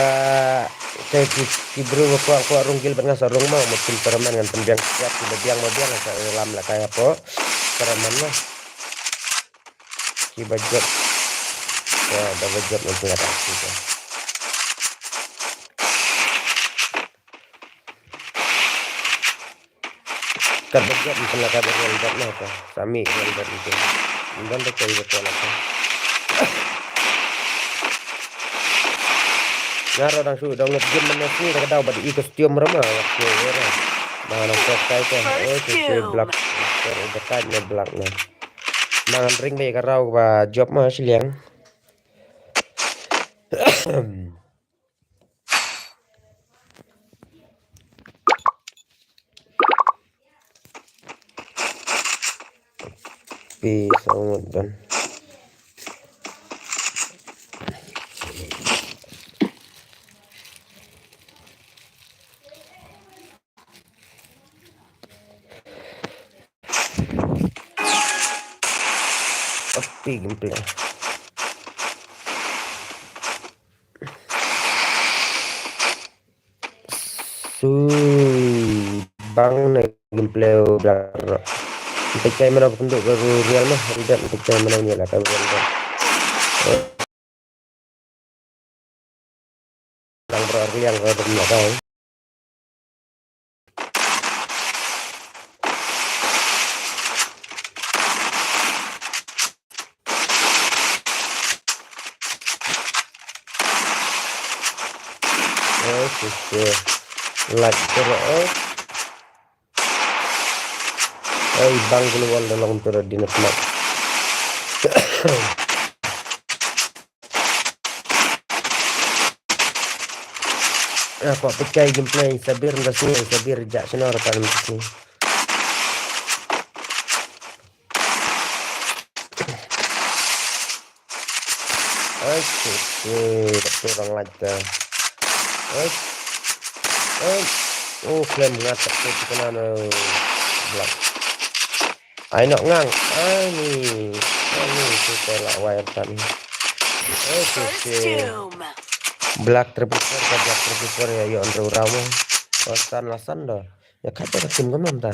sa ki, ki bru ba kwah, kwah rung guild bad nga sa rung ma, mut kin tournament ngan pynbiang squad, ki ba biang ba biang sa lam la kai hapoh tournament ma. Ki ba jop. Ya, da ba jop ngan pynlait ki ba. Kat ba jop, kat ba jop, kat ba jop, kat ba jop, kat ba jop. Sa mih, kat ba jop, kat ba jop. Kat ba jop, kat ba jop. Nga ruh dang shu download game mynne sngi, da ka daw bad i costume ruh ma, wat ke era. Ba na shop kai ke, oh, ke, ke black, ke black ne black ne. Nang ring ba ka raw ba jop ma shiliang. Peace out dan. Api gameplay. Su bang na gameplay u Black Rock. Kita cai mana pun duk baru real mah, real kita cai mana ni lah tahu real. Nang bro Arliang bro dum na dau. Eh, sisi. Like terus. Ai, bang kulu wal da long tu da dinat mat. Ah, kwah pynshai gameplay Sabir nda sini, Sabir jak sini orang paling sini. Oke, oke, tapi orang lagi. Oi. Oi. Oh, klem ngat tapi tu kena no. Blak. Ai nok ngang. Ai ni. Ai ni, kita lah wire tan. Oke, oke. Black triple four, ka Black triple four ya, yo, Andrew Ramo. Lasan, lasan dah. Ya, kata ka tim ka mem ta.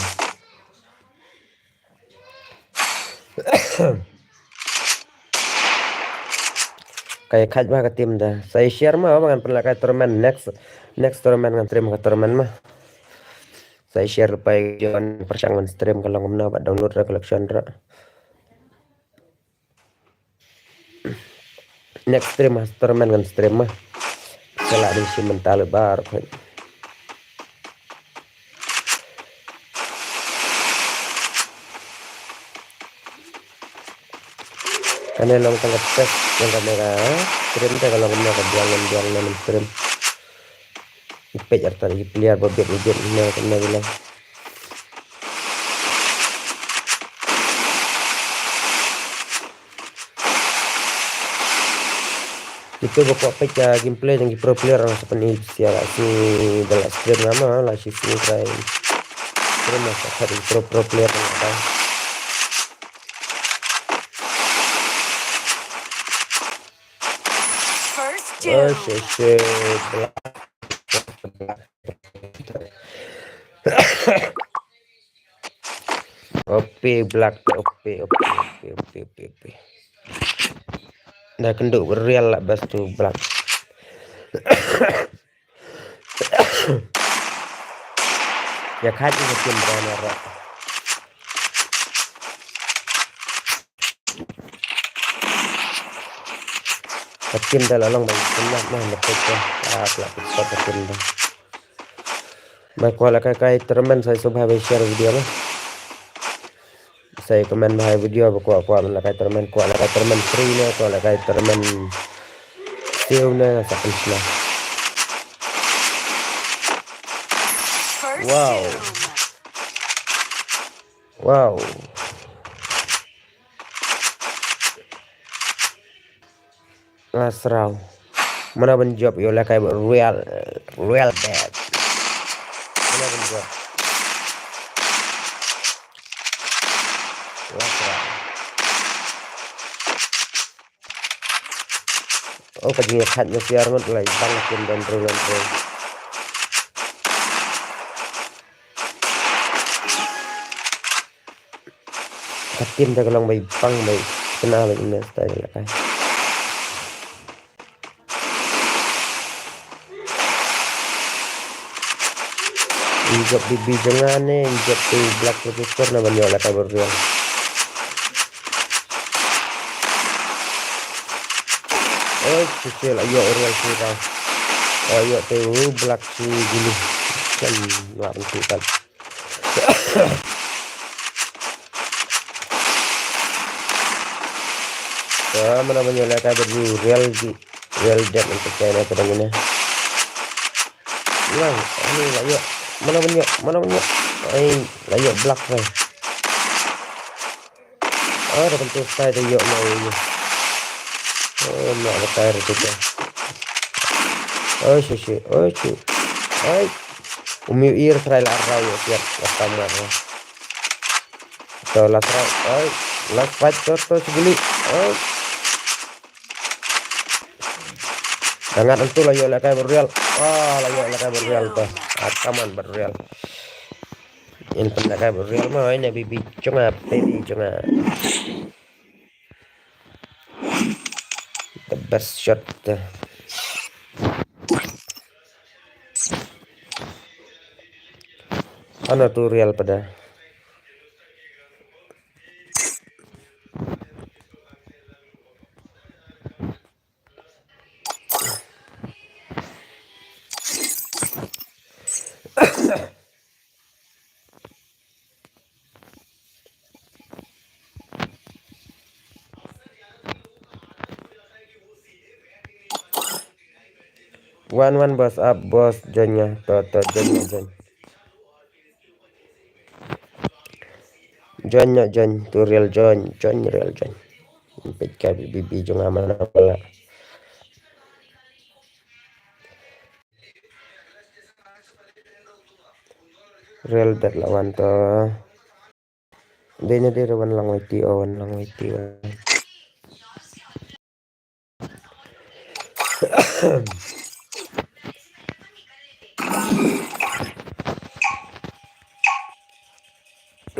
Ka ïa khait bha ka team da. Sa ïa share ma ba ngan pynlait ka tournament next, next tournament ngan stream ka tournament ma. Sa ïa share lypa ïa jon pyrshang ngan stream ka long kumno bad download ra collection ra. Next stream ma, tournament ngan stream ma. Sa lah dei shi mental bar khait. Kane long tang ka test, long kane ka stream te ka long kumno ka biang, biang, biang, biang stream. I peit artat i player ba bit, i bit, kumno, kumno bilang. Kito ba kwah peit ka gameplay jong ki pro player, sa pyni sia la sni da la stream nama, la shi sni try stream ma sa peit ki pro, pro player na ka. First down. Oh, shit, shit. O P Black, O P, O P, O P. Pi, pi, pi, pi. Da kynduh real la best to black. Ya khat ni tim da na ra. Ka tim da la long ba tim na na na pek ka. Ah, la pek ka tim da. Ba kwah la kai kai tournament sa sub ha ba share video na. Sa comment bha video ba kwah kwah la kai tournament, kwah la kai tournament free ne, kwah la kai tournament siew ne, sa pynshna. Wow. Wow. Nga sraw. Mana ban jop yo la kai real, real bad. Mana ban jop. Nga sraw. Oh, ka jingkhat nya siar ngut lai bang kin dan ru dan ru. Ka tim da ka long bai pang bai kena bai kena style la kai. Injop bibi jangan ne, injop tu black tu kor na banyo la kai berjuang. Oh, sisil ayo real sirah. Ayo tu black si gulu. Kan luar tu kan. Mana banyo la kai berjuang real di real dead untuk China kadang ini. Yang ini layo. Mana banyo, mana banyo. Ai, layo black ni. Ah, da kan tu style da yo na ini. Oh, nak batai tu. Oh, si si. Oh, si. Ai. Umi ir try la rau yo siap. Wata mar. To la try. Ai. La fight to to seguli. Ai. Dangat entu layo la kai berreal. Ah, layo la kai berreal to. Ataman berreal. In pun la kai berreal ma ini bibi chunga, baby chunga. The best shot. Ano tu real pada. One one boss up boss join nya to to join nya join. Join nya join to real join join real join. Pet ka bibi jong amana pala. Real dat lawan to. Dei na dei rawan lang wai ti o wan lang wai ti wan.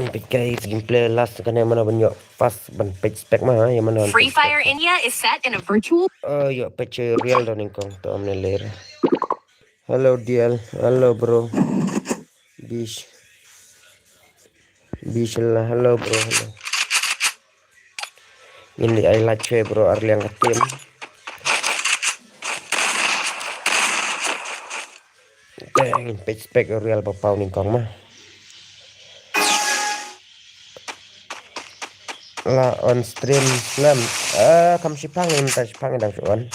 Peit kai gameplay last kane mana ban ïoh pas ban peit spec ma ha ïa mana. Free Fire India is set in a virtual. Oh ïoh peit real da nyngkong to amne ler. Hello D L, hello bro. Bish. Bish la hello bro hello. Ngin leh ai lad shuwa bro ar liang ka team. Te ngin peit spec real ba paw nyngkong ma. La on stream slem. Ah, kam shipang ngin ta shipang dang shu on.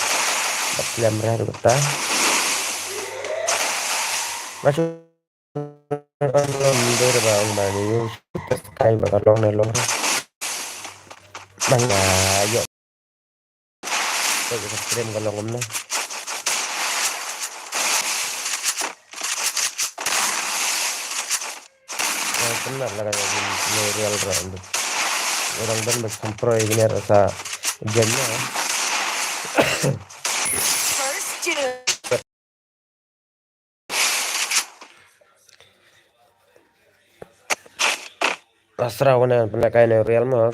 Bad slem rah ruh ta. Masuk. Ong ba ong ba ni yu sky ba ka long na long. Bang ba ïoh. Ka stream ka long kumno. Kena la ka ni real ra ndu. Orang ban ba samproi kena rasa jam na. First two. Asra wana pynlehkai na real mo,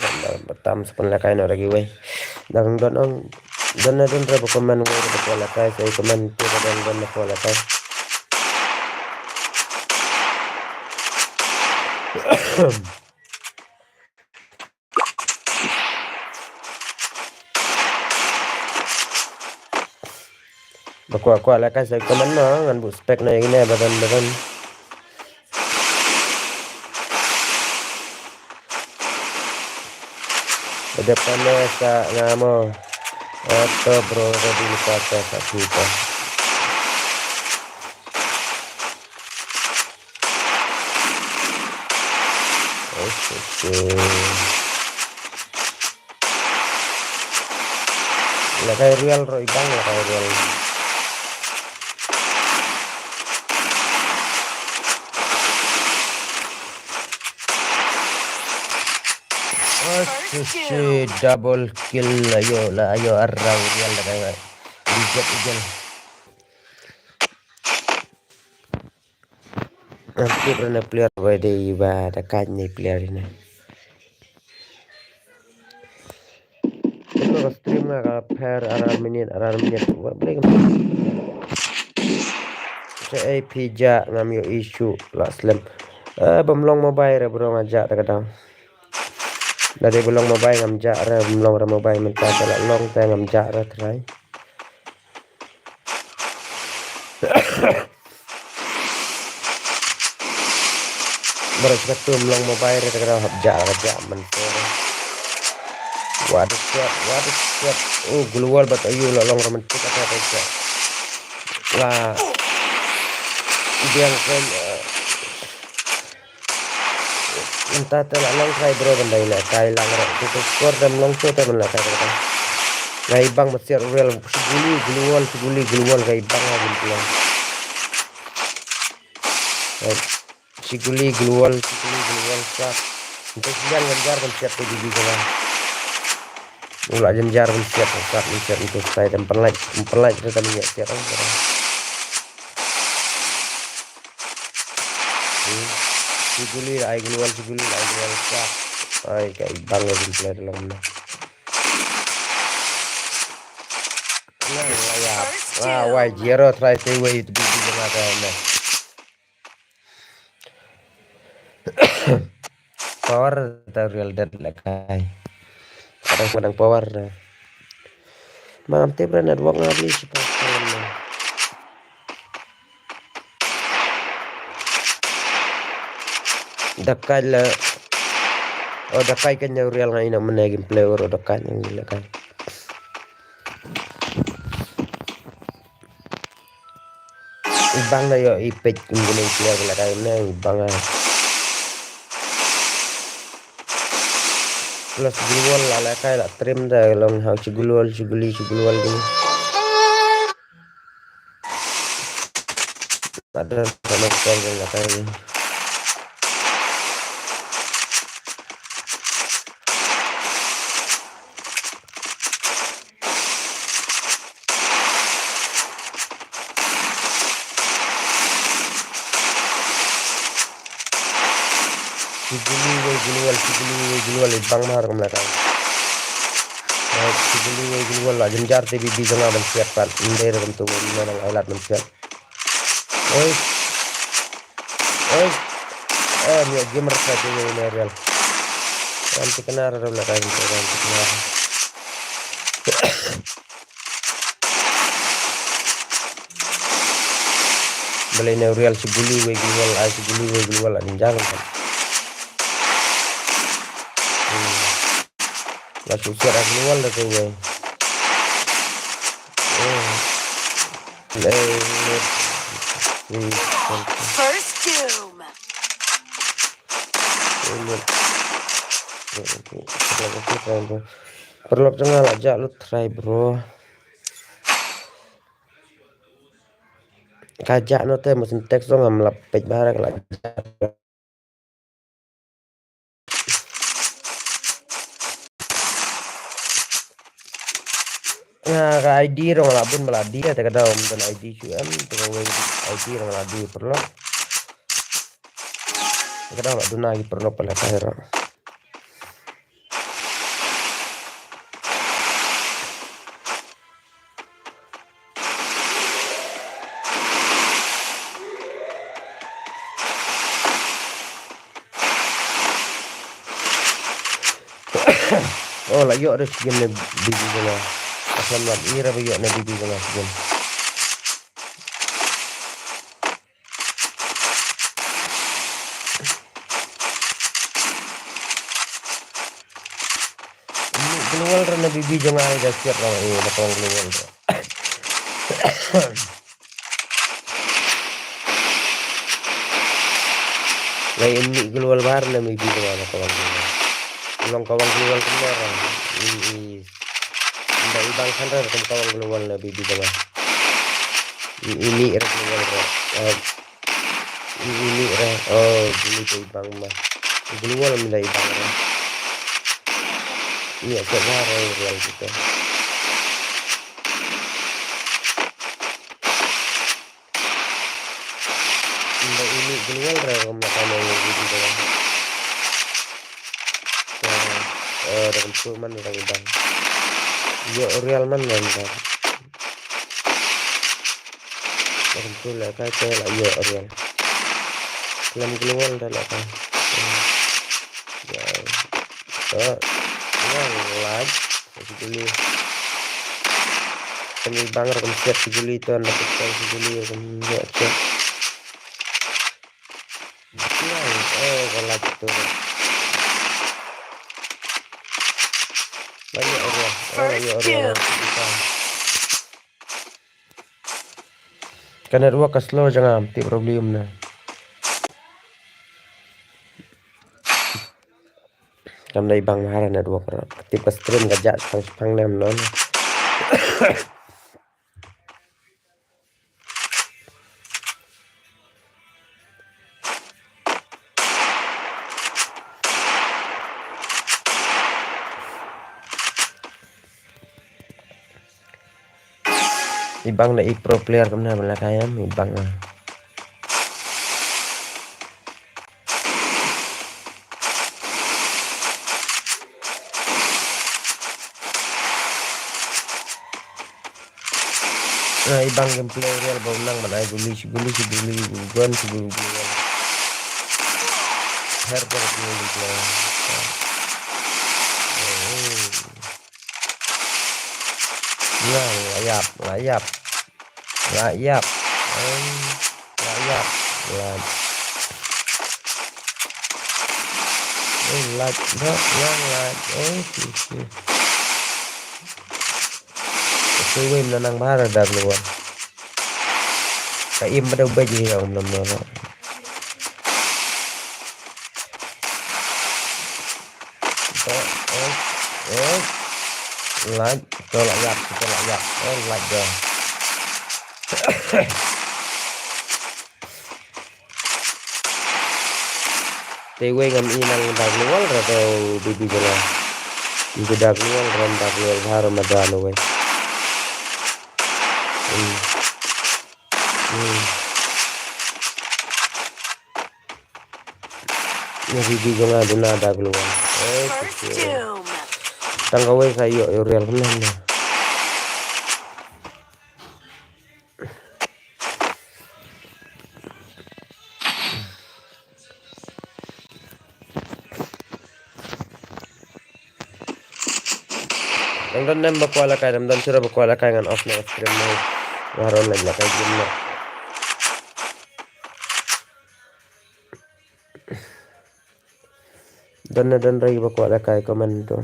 tam sa pynlehkai na ragi wei. Dang don ong, don na don re ba comment wei ba pynlehkai, sa comment tu ba don don na pynlehkai. Ba kwah kwah lehkai sa comment mo, ngan buh spec na ine ba don ba don. Ba dep kane sa nga mo. Ato bro, ready ni kata sa kita. Oh, shit, shit. Lehkai real ro ibang, lehkai real. Oh, shit, shit, double kill, ayo, la, ayo, arau real lehkai. Bijak ijal. Active rena player ba dei ba da kain ne player ina. Ito ka stream nga ka pher ar ar minit, ar ar minit. Wa blek. Sa ei phi ja ngam ïoh issue la slem. Eh, bym long mobile re bro nga ja ta ka dang. Da dei ba long mobile ngam ja re, bym long re mobile mynta te la long te ngam ja re trai. Baru kita tu melong mobile re, kita hap ja, ja, mentor. Waduh, siap, waduh, siap. Oh, global bat ayu la long romantik apa apa siap. Lah. Dia pun, eh, Mynta te la long kai bro ban dei lehkai lang re. Tu tu score dam long tu te ban lehkai re. Ngai bang masiat real siguli global siguli global ngai bang ha bin tiang. Siguli global siguli global sat. Mynta sian ganjar ban siat tu gigi kena. Ula janjar ban siat sat ban siat tu sai dam penlait penlait tu dam siat. Siguli la ai global, siguli la ai global sa. Ai kai bang la jin play dalam na. Yang la ya. Ah, wai zero try te wai tu bi jana ka na. Power ta real dead lehkai. Kadang kadang power. Mam te bra network nga bli si power. Dakai la. Oh, dakai kan nyau real ngai na mena game player oh dakai nyau real kan. Ibang na yo ipek kum gulung player la kai na ibang ah. Plus global la la kai la trim da long hau sigulol siguli sigulol gini. Ada sama sekali nggak tahu. Siguli wei gulwal, siguli wei gulwal, bang mar kam la kai. Siguli wei gulwal la jynjar te bibi janga ban siat pat. Ndai da kam tu wei nang ailat ban siat. Oi. Oi. Eh, mia gamer sa tu ni real. Ram tikna ram la kai ram tikna. Balai ne real siguli wei gulwal ai siguli wei gulwal an jang kan. Hmm. La su siat a global da tu wei. Eh. Eh, eh, eh. First doom. Eh, eh. Paralok jong nga la jah lut try bro. Ka jah no te mo syntax jong ngam la peit ba ha ka la jah. Nga ka I D rong la bun ba la di te ka dau mynta I D Q M te ka wei I D rong la di paralok. Te ka dau la duna ki paralok pala ka hero. Oh, la ïoh re shi gun na B B jong nga. Aslam lat i re ba ïoh na B B jong nga shi gun. Ini global re na B B jong nga da siap ra, eh, da kawang global re. Lai ini global bar na B B jong nga da kawang global. Long kawang global kumno ra. I, i. Nda i bang khan re kum kawang global na B B jong nga. I, ini re global re. Eh, Ini re, oh, ini te ibang ma. Global mi da ibang re. Ini aja lah re, real gitu. Ini, ini global re, rom na kano ini gitu. Eh, eh, rom tu man re ibang. Yo, real man man re. Rom tu le kai te la yo, real. Lam global da la kai. Ya. Eh, ya, like. Sijuli. Kami bang ra kum siap sijuli tu, anda kita sijuli kum siap. Ya, eh, kalau tu. Banyak orang. Oh, banyak orang. Ka network ka slow jong nga, tip problem na. Kam dei bang mahara network ra. Tip ka stream ka jah pang pang nem non. Ibang na i pro player kumna bala kayam ibang. Na ibang gameplay real ba unang man ai guli si guli si guli gun si guli guli. Her ko guli guli. Nang layap layap layap. Layap layap. Layap layap. Layap. Layap. Siwei na nang bahar da global. Ka im ba da ubej ri ong nam no. To, eh, eh. Like, to la yak, to la yak. Eh, like da. Te wei ngam i nang dak lual ra te bibi jela. Ngi dak lual ram dak lual har ma dan wei. Hmm. Hmm. Ngi bibi jela duna dak lual. Eh, tang ka wei sa yo yo real kumne. Dang don nem ba kwah lehkai, dang don shuh ba kwah lehkai ngan off na stream mo. Baroh leh lehkai game na. Don na don rai ba kwah lehkai comment to.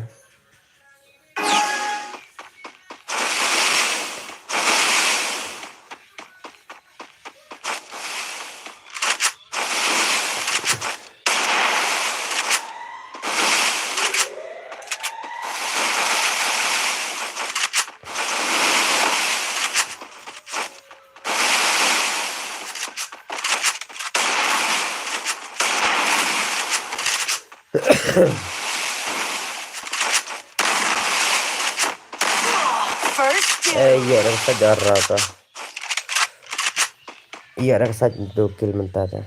First kill. Eh, ïa, dah sa darah ta. Ïa, dah sa tu kill mentah ta.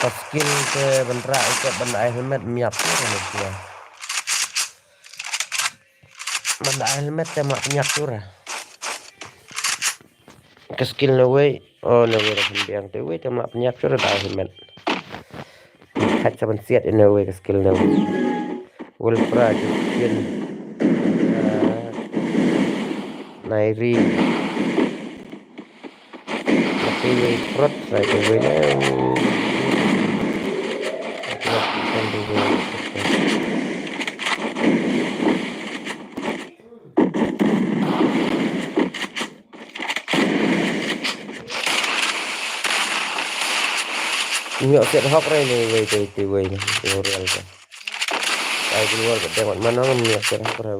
Ka skill te ban rah ïa ka ban ai helmet miap tu ra ne sia. Ban ai helmet te miap tu ra. Ka skill na wei. Oh, ne wei da pynbiang te wei te ma pynïap shuh da hi met. Khat sa ban siat ne wei ka skill ne wei. Wolfra Justin. Ah, Nairi. Tapi wei prot sa te wei ne. Ngi ïoh set hok re ne wei te te wei ne te real ka. Ai global ka deng wat mano ngi ïoh set hok re.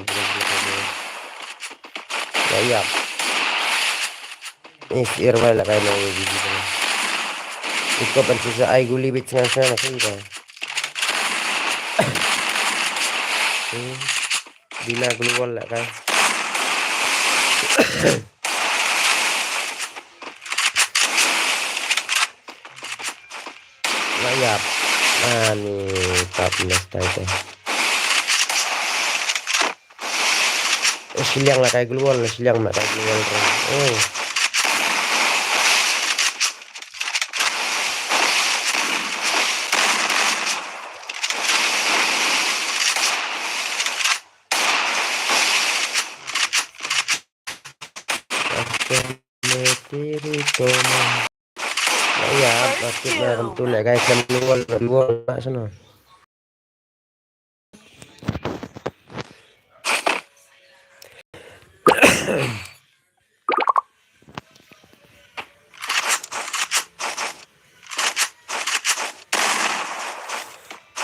Ya ya. Is ir bai la kai ne wei di di. Iko ban sisa ai guli bit sngan sngan na kai ka. Hmm. Dina global la kai. Layap. Ani tap nesta itu. Eh, siliang la kai global, siliang la kai global. Oh. Ya, ya, masih na kam tu le guys, kan luar, luar sana.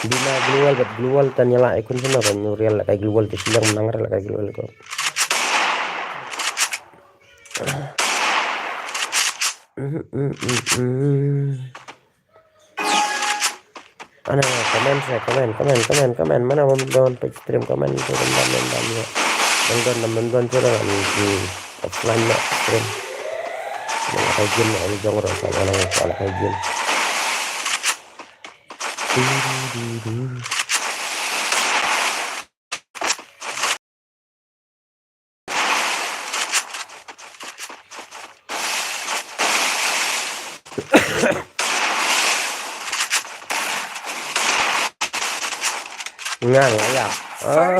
Dina global, bat global tan ïa la ikun sana kan real la kai global te siliang menang la kai global ko. Ana comment sa comment, comment, comment, comment. Mana bom don page stream comment tu bom don don don. Bom don bom don tu lah ni offline lah stream. Mana kajian lah ni jong rasa mana kajian. Ngang ya.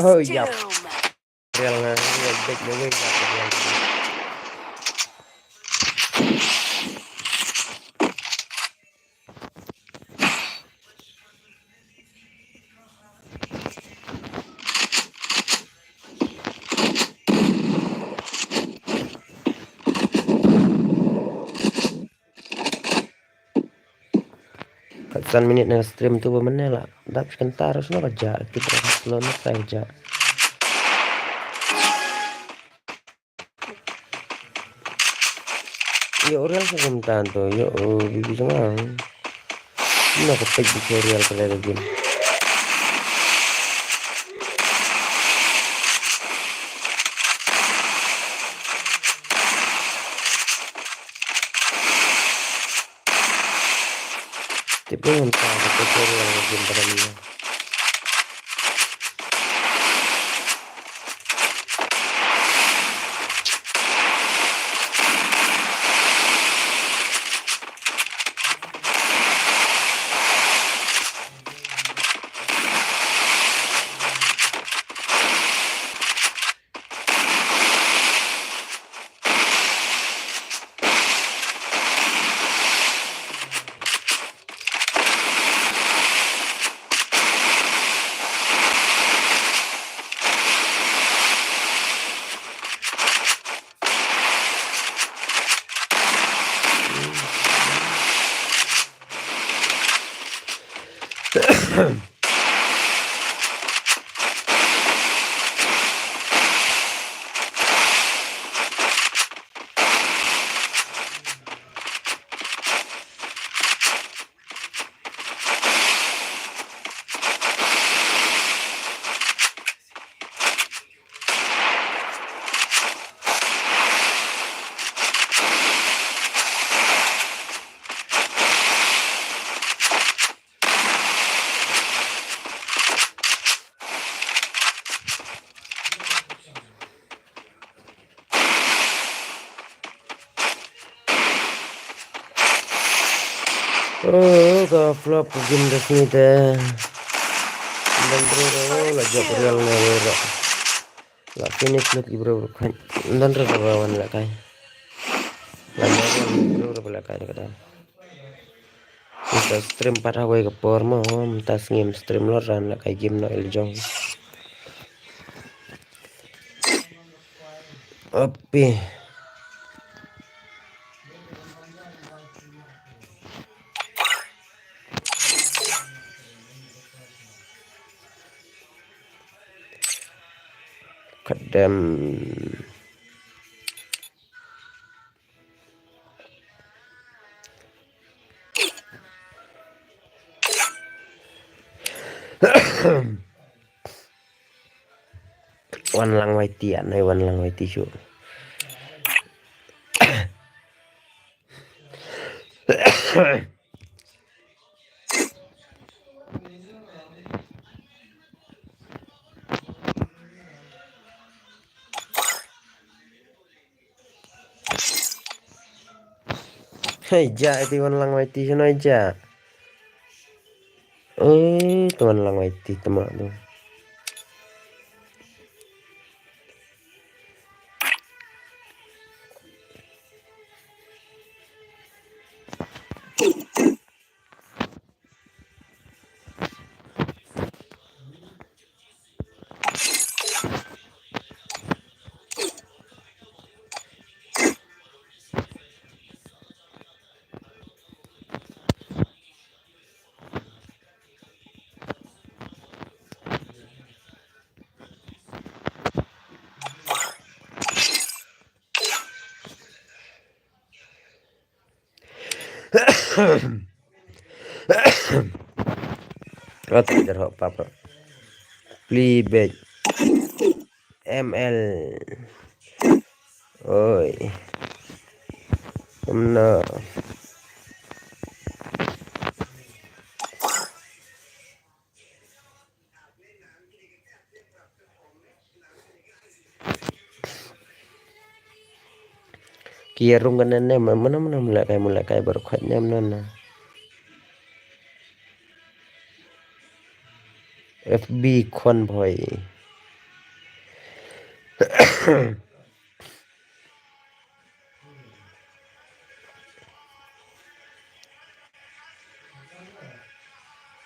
Oh ya. Real ngang ya, big na wei ya. Kat san minit na stream tu ba mane la dap sekentar sno ka ja kit ra slow na sai ja. Yo real sa kum tan to yo bibi sanga. Ina ka pek bi real ka le gin. Tipin ngam sa ka pek real ka gin para ni. Oh, ka flop ka game da sngi te. Don ruh ruh la jop real ne ruh ruh. La finish lut ki bro ruh kan. Don ruh ruh wan la kai. La jop real ne ruh ruh la kai da ka dan. Mynta stream pat hawei ka por mo, mynta sngi ym stream lo ran la kai game no el jong. Api. Kadam. Wan lang wai ti, anai wan lang wai ti shu. Hei, ja, iti wan lang wai ti shu noi ja. Eh, tuan lang wai ti tema tu. Wat der hok papa. Pli bej. M L. Oi. Kumno. Ki rung kan ne, mana mana mulai kai, mulai kai baru khat ne mana. F B convoy.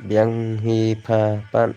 Biang hi pha pan.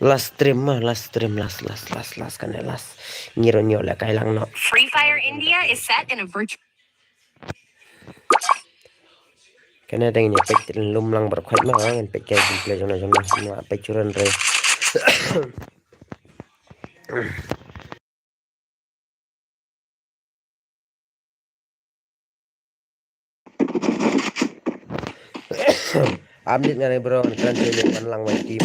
Last stream mah, last stream, last, last, last, last, kane last. Ngi ruh ngi ïoh lehkai lang noh. Free Fire India is set in a virtual Kane dang ïa peit lum lang baroh khoit ma, ngan peit ka gameplay jong no jong no, ma peit churan re. Update nga re bro, ngan kren te ngan lang wai team.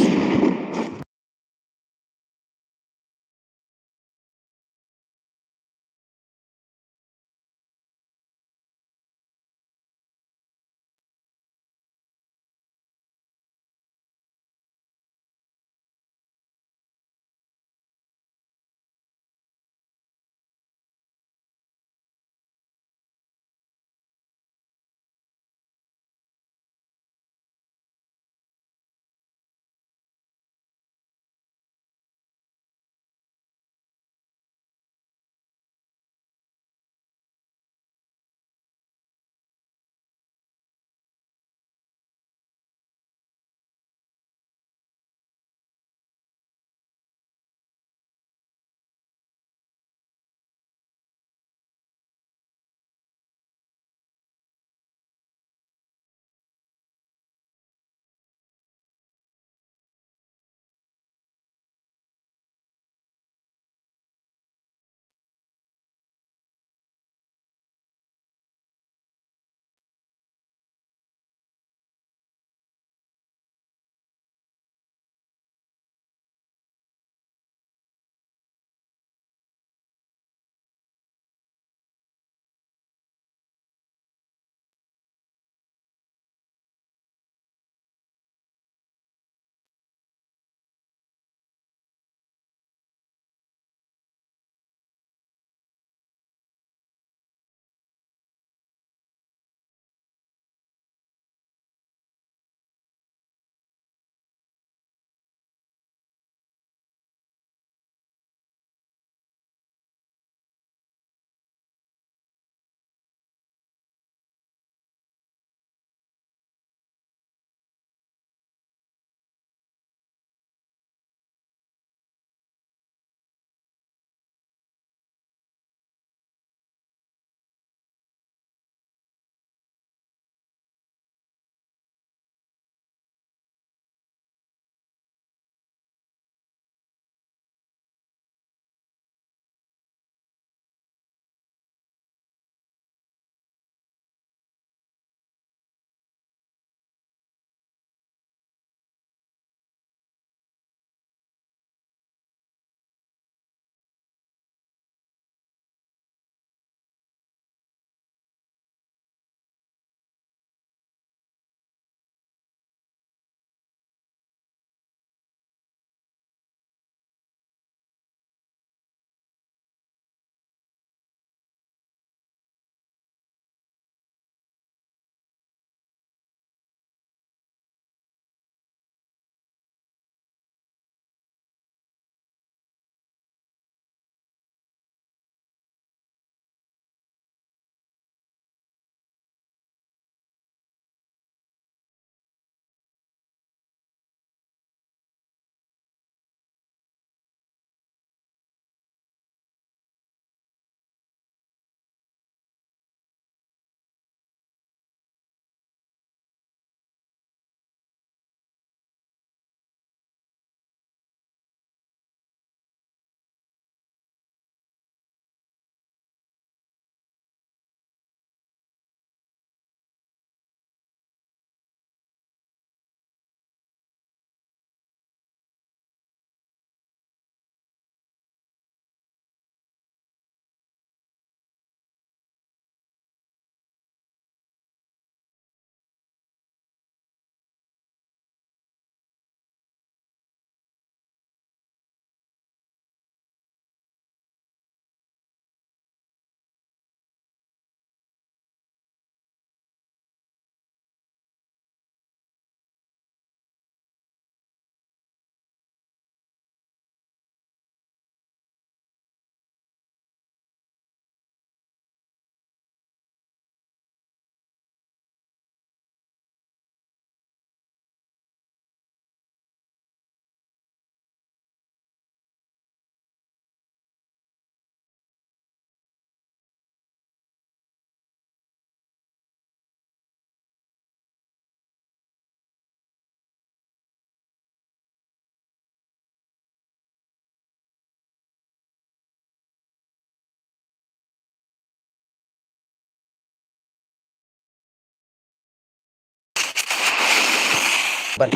Ban.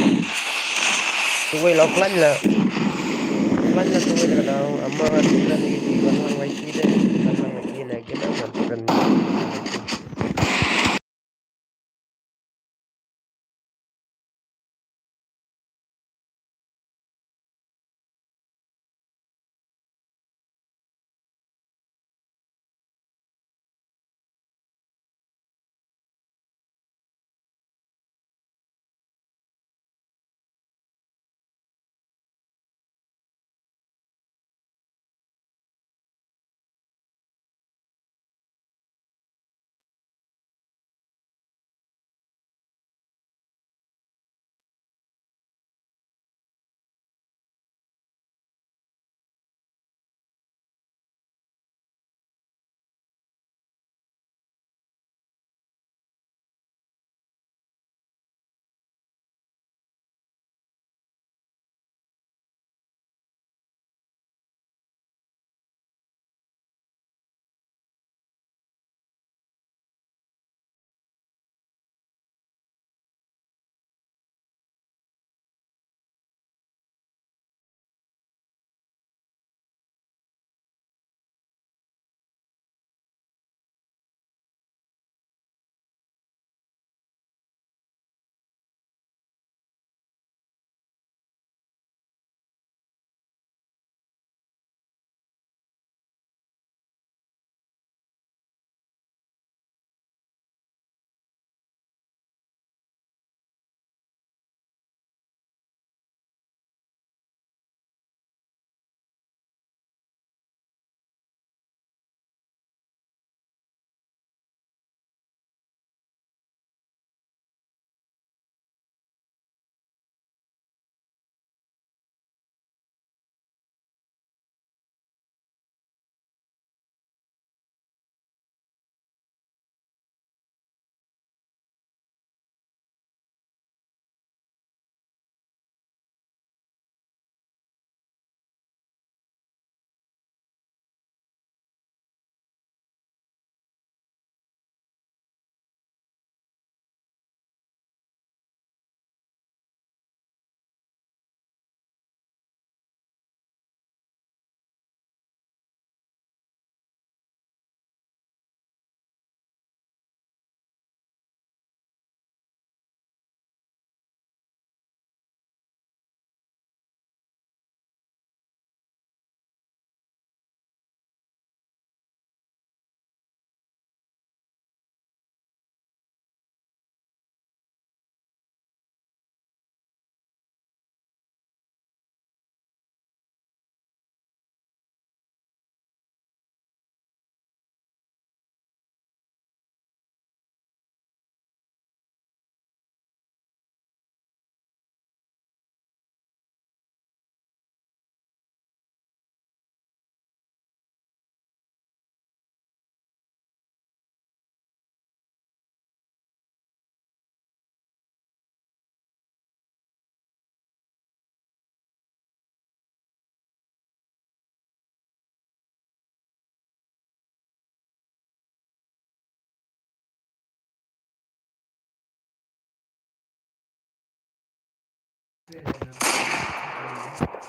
Tuwei la klan la. Klan la tuwei la dau. Amma tu la ni di ban lang wai ki de. Ban lang wai ki na ki na ban klan.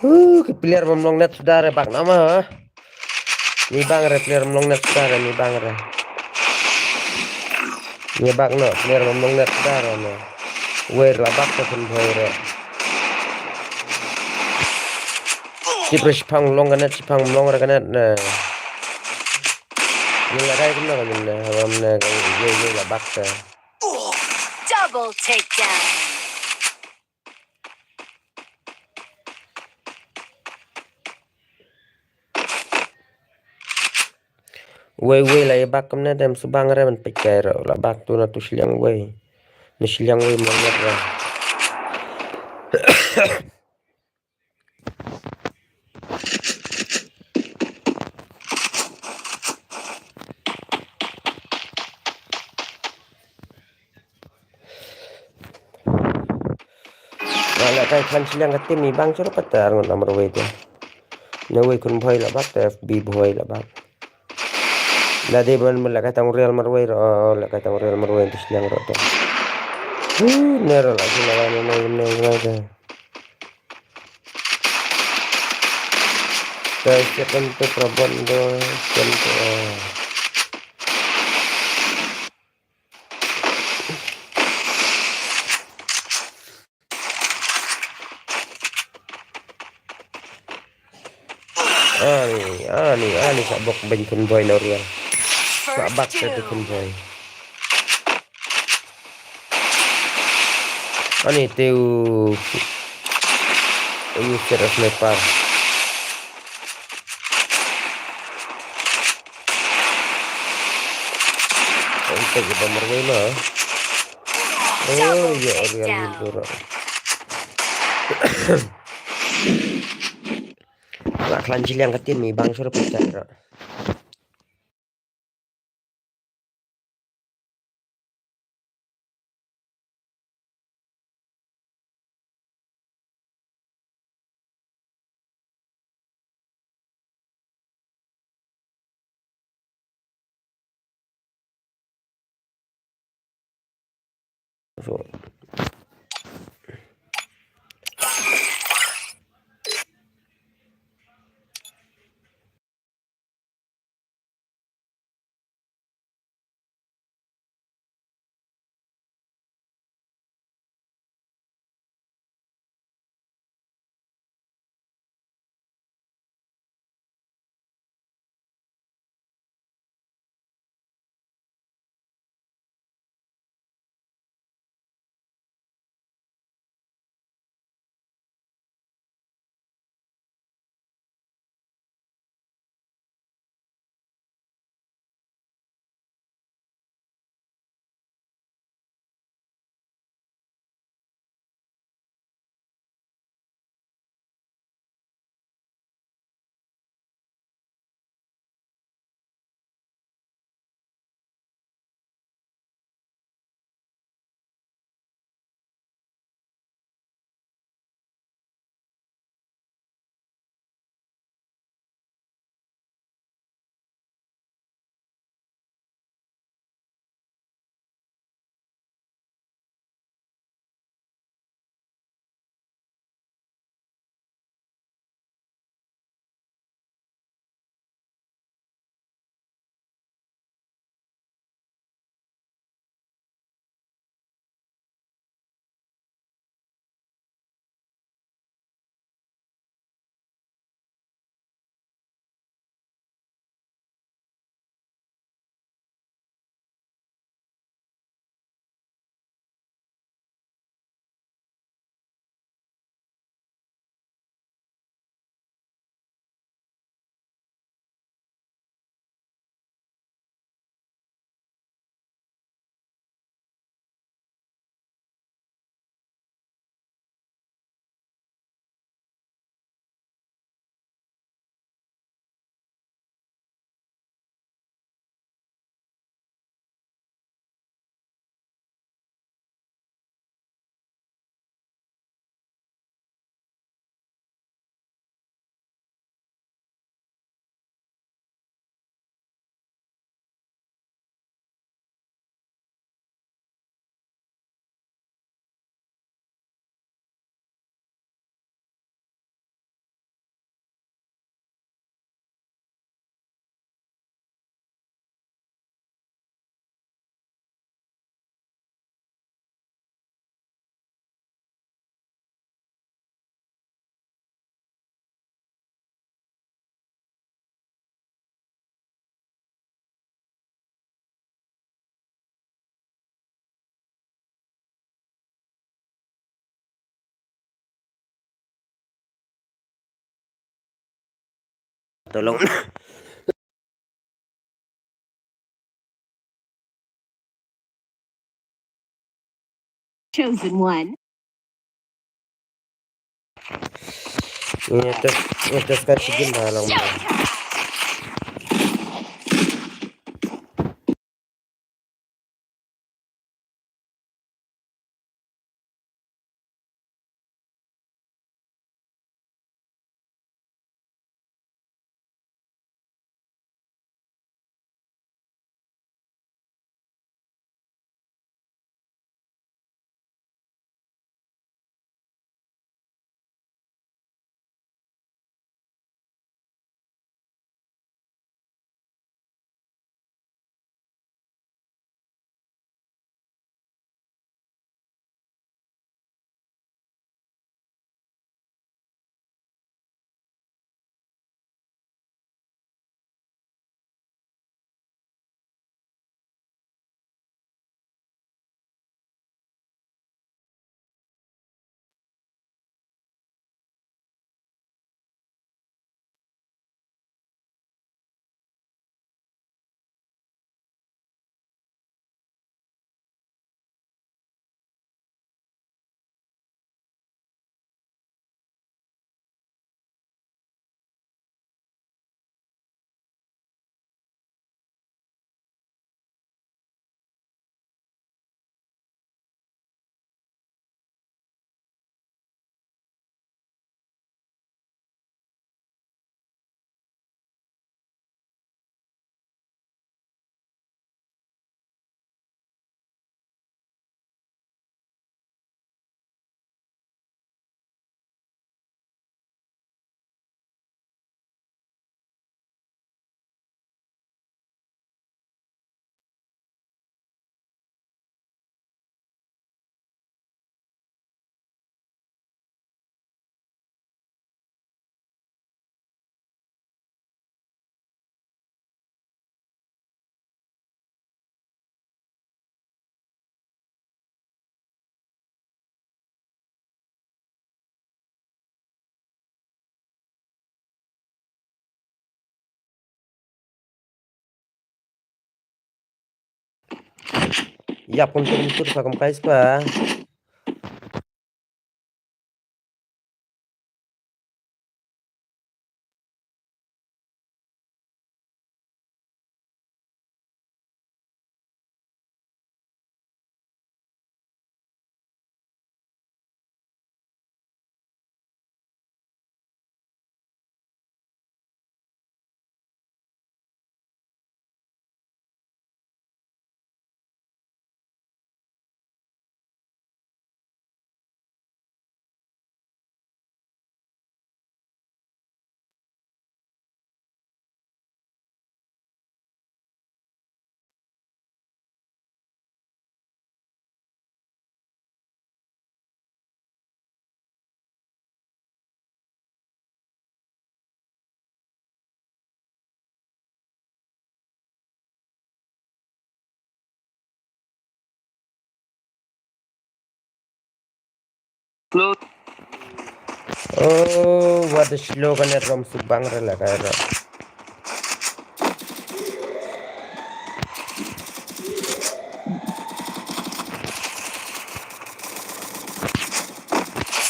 Uh, ki player bym long net suda re bak nama, ha? Ni bang re player bym long net suda re, ni bang re. Ni bak no, player bym long net suda re no. Wer la bak ta pun boy re. Ki pre shipang long ka net, shipang long re ka net ne. Ni la kai kumno ka min ne, hawam ne ka ye ye la bak ta. Double takedown. Wei wei la i bak kumne dem subang re man pekai ro la bak tu na tu shiliang wei. Ni shiliang wei man ngat re. Nga la kai khan shiliang ka tim i bang chura patar ngon amar wei de. Na wei kun bhoi la bak te F B bhoi la bak. Na de ban la kai tang real mar wei ro la kai tang real mar wei de shiliang ro to. Huh, nero la sila la no no no no. Te siapan tu prabon do siapan tu. Ani, ani, ani sa bok ben kun boy no real. Sa bak te kun boy. Ani teu. Ayu serious leopard. Ang teu ba marwei ma. Oh ya, real ni dura. Lah klan jiliang katin mi bang suruh pecah. Tolong. Chosen one. Ngetes, ngetes ka sigin ba long. Yap, kumtu kumtu sa kum kai spa. Slow. Oh, what a slow kan rom subang re la ka ro.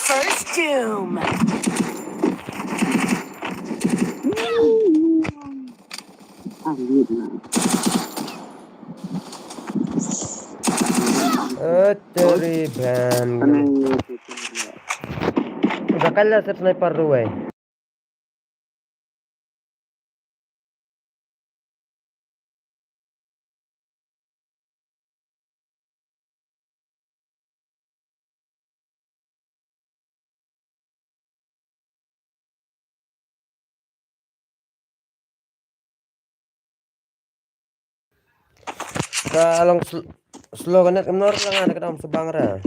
First doom. Oh, teri ban. Udah kalah set sniper ruwe. Ka long sl-, slow ka net kumno ra nga na ka dam subang ra.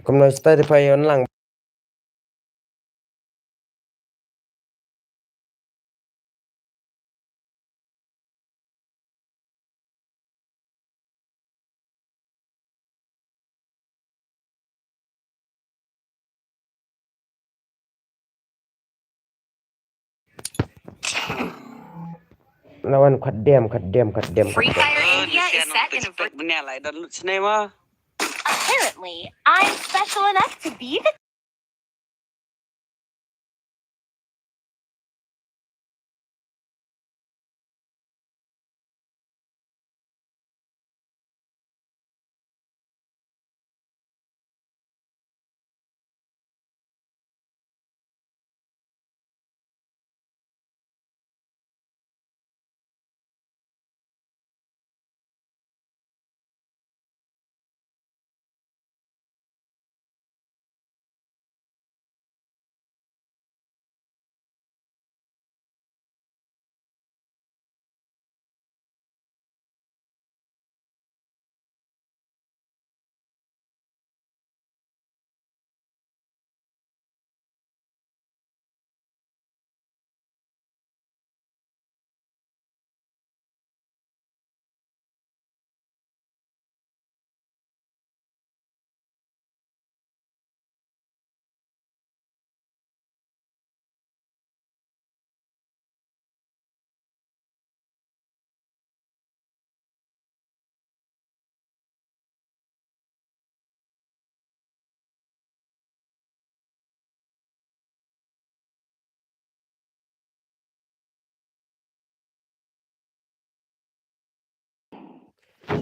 Kumno stai di phayon lang. Lawan khat dem, khat dem, khat dem, khat dem. India is set in a ver- Bnia lai don lut sne ma. Apparently, I'm special enough to be the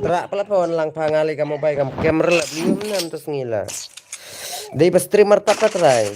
Trai pala pon lang pha nga lei ka mobile kam camera la bli um nam tu sngi la. Dei ba streamer tak ka trai.